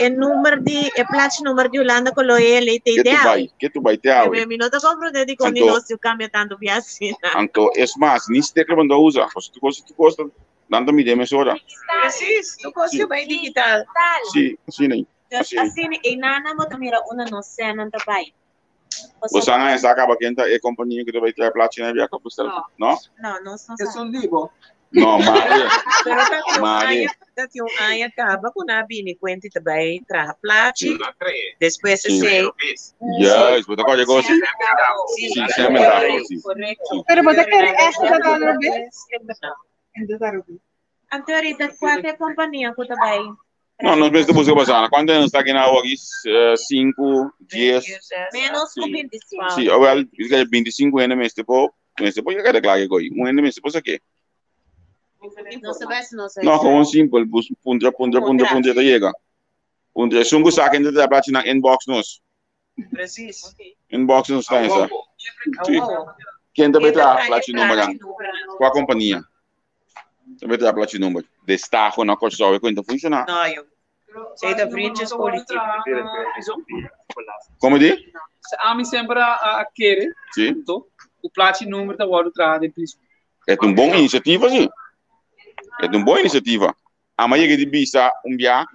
e number di e plaatje number di Hulanda ku lo e lei te Ke tu idea. bai, ke tu bai te awe. Mi no ta comprende di kon di Anto nos yu cambia tanto bia asina. anto es mas ni sticker bo no ta usa, pasobra tu kos tu kos ta nan ta mira mesora. Precies, tu kos Sí. yu bai digital. Sí, asina ei, Dus asina ei. asina ei nana bo ta mira unda nos senan ta bai. Bosan a sa kaba ken ta e kompania ku ta bai trae plachi na biaha postel? No? No, nos no sa. Esun di bo. No, Mari. Pero ta tin un Mari. aña, ta tin un aña kaba ku nan a bini kuenta i ta bai traha plachi. Despues Sí. esei. Juist, bo ta kòrda kos? Sí, Sí, semper ta, sí. korekto. Pero bo ta kere ègt ku ta robes? Ento ta robes. Anto ahorita kua ta e kompania ku ta bai No, nos mester buska pasana. Kuantu nos ta aki na awa aki? Sinku, dies. Menos ku Sí. 25. Sí, awel, 25 hende mester por, mester por yega kla ke koi. Un hende mester por sa ke. No sa bai si no sa. No, gewoon simpel. Bus, puntra, puntra, puntra, puntra ta yega. Puntra. Esun ku sa kende ta plachi nan inbox nos. Precies. Inbox nos ta esa. Sí. Ken ta bai traha plachi number nan? Kua kompania? Ta bai traha plachi number? Destaho na Kòrsou e kuenta funshoná. No, yo. Zij ta vriendjes politiek. Komo di? Ami semper a kere, Sí. anto, ku plachi number ta wòrdu traha den prison. E ta un bon inisiativa, sí. E ta un bon inisiativa. Ama yega di bisa un bia,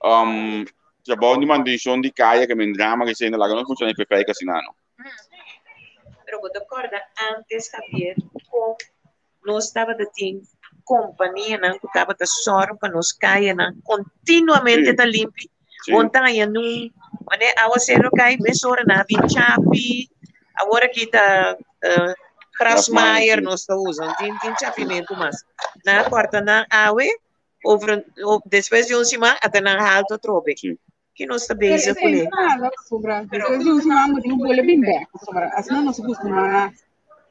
um, trabou di mantenshon di kaya ke men drama ke esei no laga no funshoná e pp kasina no. Pero bo ta kòrda antes, Javier, kon nos tabata tin kompanianan ku tabata sòru pa nos kayanan kontinuamente Sí. ta limpi. Sí. Bon ta haña nun, wanneer awasero kai mesora nan a bin chapi. Awor aki ta eh, grasmaaier sí. nos ta usa, no tin tin chapimentu mas. Nan a kòrta nan awe, over een, o- despues di un siman ata nan haltu atrobe. Sí. Ki nos ta Pero bezig esei kuné? no ta nada pasobra despues di un siman bo tin ku bolbe bin bèk pasobra asina nos a kustumá na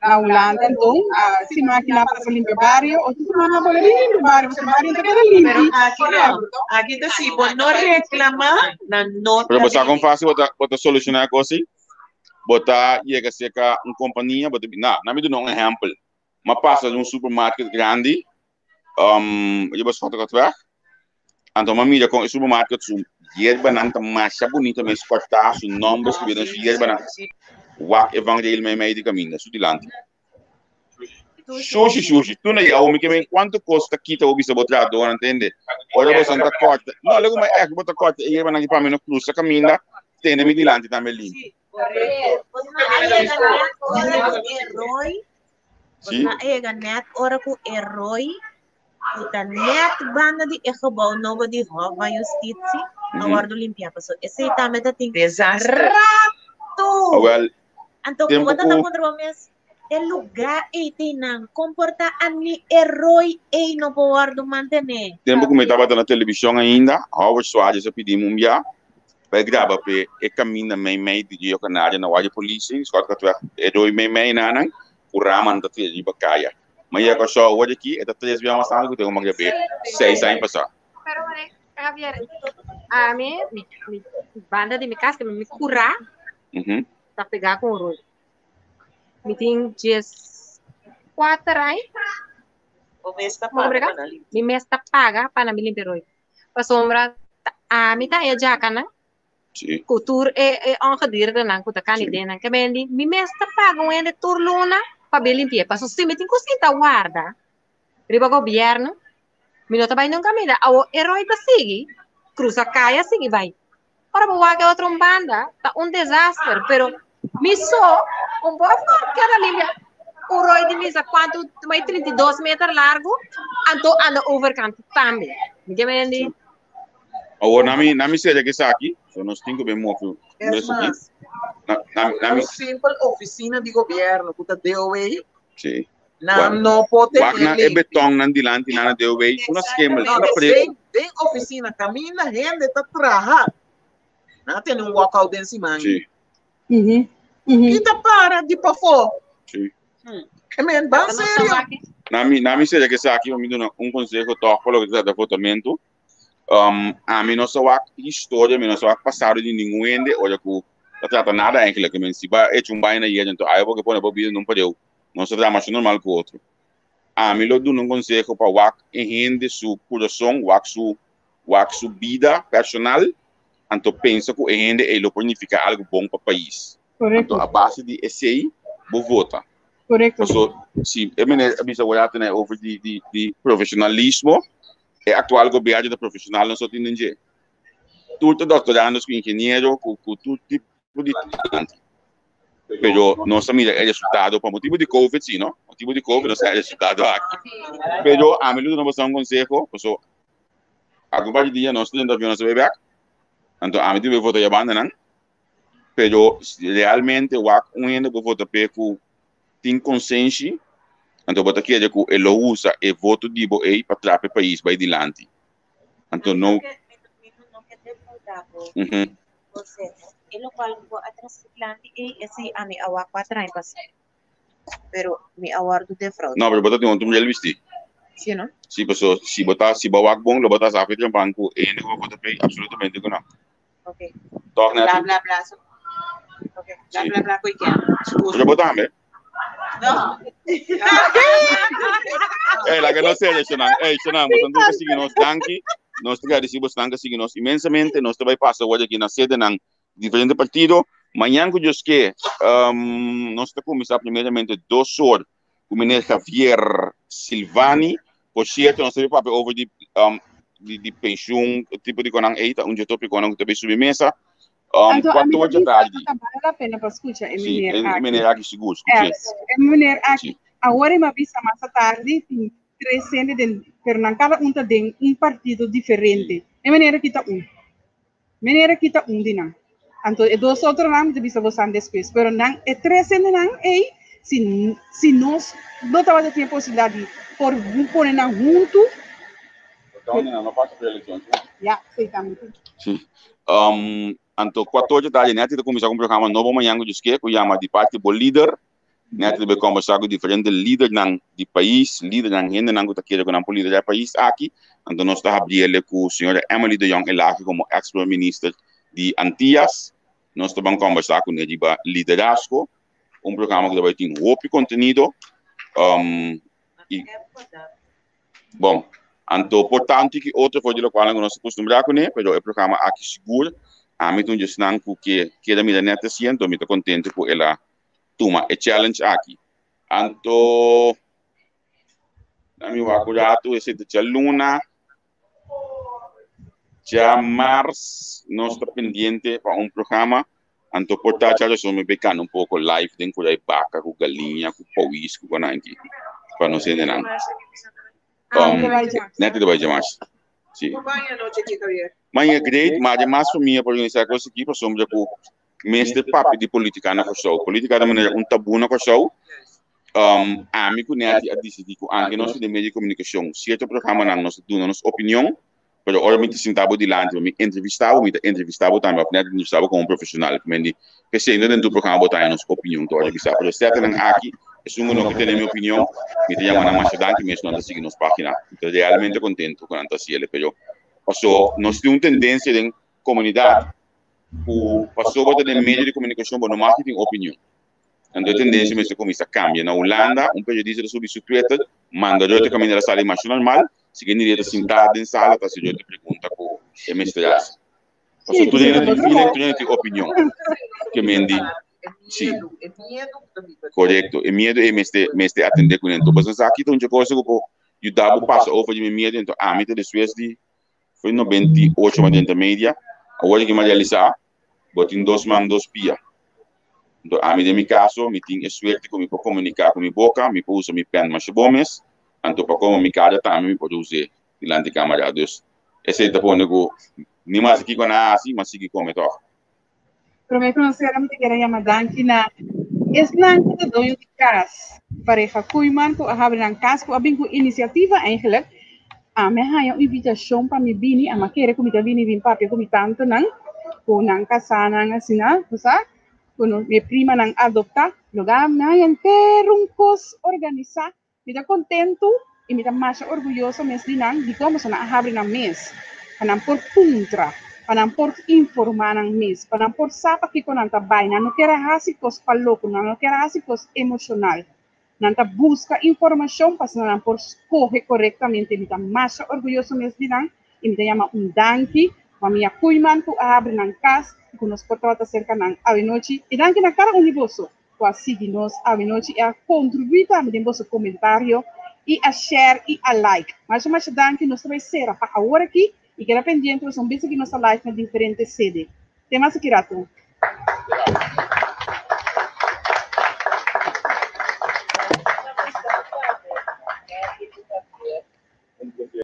na Hulanda enton a siman aki nan a pasa limpia bario otro siman nan a bolbe bin limpia bario pasobra bario no ta keda Pero limpi aki no, aki ta si bo no reklamá, nan no Pero ta bo sa kon bini. fásil bo ta bo ta solushoná e kos ei? Bo ta yega serka un kompania, bo ta bi, na, na mi duna un ehèmpel. Mi a pasa den un supermarket grandi, um, riba Schottegatweg. Anto mi a mira kon e supermarket su yerbanan ta masha bunita mes kòrtá, su nòmber skibí den su yerbanan. Wak e vangrail meimei di kaminda, su dilanti. Shushi, shushi. Tu na yawo mi ke men kuantu kos ta kita bo bisa bo trahadornan, tende? Ora boso ta kòrta, no, lego mi ègt bo ta kòrta e yerbanan ki pa mi no krusa kaminda, tende mi dilanti tambe limpi. Sí. A yega net ora ku e roi ku ta net banda di e gebouw nobo di Hof van Justitie a wòrdu limpiá. Paso esei tambe ta tin Desaster. rato. Awel, Anto tempu bo ta ku puntra bo mes, e lugá ei tin nan komportá a ni e roi ei no por wòrdu mantené. Tempu ku mi tabata na televishon ainda, Howard Suarez a pidi mi un bia pa e graba p'e e kaminda meimei di Rio Canaria na Guardia Polisie, Scott Katweg, e roi meimei nanan ku ramanan ta tira riba kaya. Ma yega Kòrsou awor aki e ta tres bia mas tantu ku ten ku grab'é seis aña pasá. Pero Javier, ami, mi, mi banda di mi kas, mi kurá ta pegá ku un roi. Mi tin 14 aña. Bo mes ta Como paga obrigado? pa nan limpia. Mi mes ta paga pa nan mi limpia roi. Pasobra ami ta haña djakanan. Sí. Ku tur e e ongediertenan ku ta kani Sí. den nan ke bendi. Mi mes ta paga un hende tur luna pa bin limpi'é. Pasobra si mi tin ku sinta warda riba gobièrnu, mi no ta bai nunka mira. Awor e roi ta sigui, krusa kaya sigui bai. Ora bo wak e otro un banda, ta un desaster, pero mi so un por keda limpia un roi di misa kuantu mai 32 meter largu, anto anda overkant tambe. Mi ke mendi. Awor nami nami seria ke esaki, so nos tin ku ben mofi Es mes aki. mas. Na, Un simpel oficina di gobierno cu ta DOW. Si. Nan no por tene Wak nan e beton nan dilanti nan na DOW, una skemel, una preto. Den oficina caminda hende ta traha. Nan a tene un walkout den siman. Si. Ki ta para di pafó? Si. E men, ban serio. Na mi seria ke esaki, pa mi duna un conseho tòg pa loke ta trata votamento. Um, ami no sa wak historia, mi no sa wak pasado di ningun hende, ora ku ta trata nada eigenlijk. Men si ba hecho un vaina yera, entonces ayo bo ke pone bo bida nun pareu. No sa trata masha normal ku otro. Ami lo duna un conseho pa wak e hende su kurason, wak su wak su bida personal, anto pensa ku e hende ei lo por nifiká algu bon pa pais. Korekto. Anto a base di esei bo vota. Korekto. Paso si e meneer a bisa wou a over di di di profesionalismo, e actual gobierno ta profesional nos tin den dje. Tur ta doctorandos cu ingeniero cu cu tur tipo di talento. Pero nos a mira e resultado pa motibo di covid si no, motibo di covid nos a e resultado aki. Pero ami lo duna boso un conseho, paso algun par di dia nos ta den avion nos ta bay bek, anto ami tin bay vota ya banda nan, pero realmente wak un hende bo vota p'e cu tin konsenshi, anto bo ta kere ku e lo usa e voto di bo ei pa trapa e pais bai dilanti. Anto no. Mi no ke defraudá bo konseho. E lokual ku bo a trese dilanti ei, esei ami a wak pa trae pasá. Pero mi a wòrdu defraudá. No, pero bo ta tin otro mudjer bisti. Si no? Si, paso si bo ta, si bo wak bon, lo bo ta sa afia trempan ku e hende ku bo vota p'ei, absolutamente ku no. Ok. Toch net? Bla bla bla. Ok. Bla bla bla koe ken. Pero bo tambe? No. Ey, laga nos serio, Shonan. Ey, Shonan, bo tantu ka sigui nos. Danki. Nos ta agradeci bosnan ka sigui nos inmensamente. Nos ta bai pasa awor aki na sedenan diferente partido. Mañan ku Dios ke, um, nos ta kuminsá primeramente 2 or ku meneer Javier Silvani. Por cierto, nos ta bai papia over di, um, di, di pensioen, tipo di konan ei, ta un dje tópikonan ku ta bai subi mesa. Um, Anto, a mi 4 ta or dje bisa tardi. ku ta bale la pena pa skucha e Sí, meneer e aki. meneer aki sigur, skuché. Es, e meneer aki. Sí. Awor e mi a bisa mas tardi, tin tres hende den, pero nan kada un ta den un partido diferente. E meneer aki ta un. Meneer aki ta un di nan. Anto e dos otronan mi ta bisa bosan despues. Pero nan, e tres hendenan ei, si, si nos no tabata tin e posibilidad di por pone nan huntu. No pasa por eleccion, sí? Ya, sí, tambe. Sí. Um, anto 4 de tarde, net ta cuminsa cu un programa nobo mañana cu Dios ke, cu yama Di Parti Bo Lider. Net ta bay conversa cu diferente lidernan di pais, lidernan, hendenan cu ta kere cu nan por lidera e pais aki. Anto nos ta habriele cu señora Emily de Jong Elhage como ex Prome Minister di Antillas. Nos ta ban conversa cu ne riba liderazgo, un programa cu ta bay tin hopi contenido. Um, y, bon, anto por tanto ki otro for di locualnan cu nos ta acostumbrá cune, pero e programa aki sigur, ami ta un djesnan cu ke keda mira net así, anto mi ta contento cu el a tuma e challenge aki. Anto, na mi wak un rato, esei ta djaluna, djamars, nos ta pendiente pa un programa, anto por ta djarason mi bay cana un poco live den cura baka cu galiña, cu powis, cu konanki, pa nos hendenan. Um, net ta bay djamars. Sí. Maña great, maar ademas famia por organisa cos aki, pasobra cu mester papia di politica na Kòrsou. Politica ta manera un tabu na Kòrsou. Um, ami ku Netty a disidí ku anke nos ta den medio di komunikashon, sierto programanan nos ta duna nos opinion, pero ora mi ta sinta bo dilanti pa mi entrevistá bo, mi ta entrevistá bo tambe òf Netty ta entrevistá bo komo un profeshonal. Ku men di, p'esei no den tur programa bo ta haña nos opinion tur ora bisa. Pero siertonan aki, esun ku no ke tene mi opinion, mi ta yama nan masha danki mes ku nan ta sigui nos página. Mi ta realmente kontento ku nan ta hasi el, pero paso nos tin un tendensia den komunidat ku pasobra ta den medio di komunikashon bo no mag di tin opinion. Anto e tendensia mester kuminsá kambia. Na Hulanda un periodista ta subi su Twitter, manda Rutte kaminda el a sali masha normal, siguiente dia ta sintá den sala ta hasi Rutte pregunta ku e mester hasi. Pasobra tur hende tin feeling, tur hende tin opinion. Ke men di, si. Korekto, e miedu ei mester mester atendé kuné. Anto boso sa ki ta un dje kosa ku por yuda bo pasa over di mi miedu, anto ami ta despues di Foi 98 ma drenta media. Awor ki mi a realisa, bo tin dos man, dos pia. Enton ami den mi kaso, mi tin e suerte ku mi por komunika ku mi boka, mi por usa mi pen masha bon mes, anto pa komo mi kara tambe mi por us'é dilanti kamera. Dus esei ta pone ku ni mas kiko nan a hasi, mi a sigui kome tòg. Promé ku nos sera mi ta kere yama danki na esnan ku ta doño di kas, pareha Koeiman ku a habri nan kas ku a bin ku inisiativa eigenlijk. Ami a haña un invitashon pa mi bini, ami a kere ku mi ta bini bin papia ku mi tantonan, ku nan kasánan asina, bo sa, ku mi primanan adoptá. Loga mi a haña henter un kos organisá. Mi ta kontentu i mi ta masha orguyoso mes di nan dikon pasobra nan a habri nan mes pa nan por puntra, pa nan por informá nan mes, pa nan por sa pakiko nan ta bai. Nan no kier a hasi kos pa loko, nan no kier a hasi kos emoshonal. Nan ta buska informashon pa asina nan por skohe korektamente. Mi ta masha orguyoso mes di nan i mi ta yama un danki famia Koeiman ku a habri nan kas i ku nos por tabata serka nan awenochi. I danki na kada un di boso. ku a sigui nos awenochi i a kontribuí tambe den boso komentario i a share i a like. Masha masha danki, nos ta bai sera pa awor aki i keda pendiente pasobra un bes aki nos ta live na diferente sede. Te mas aki ratu.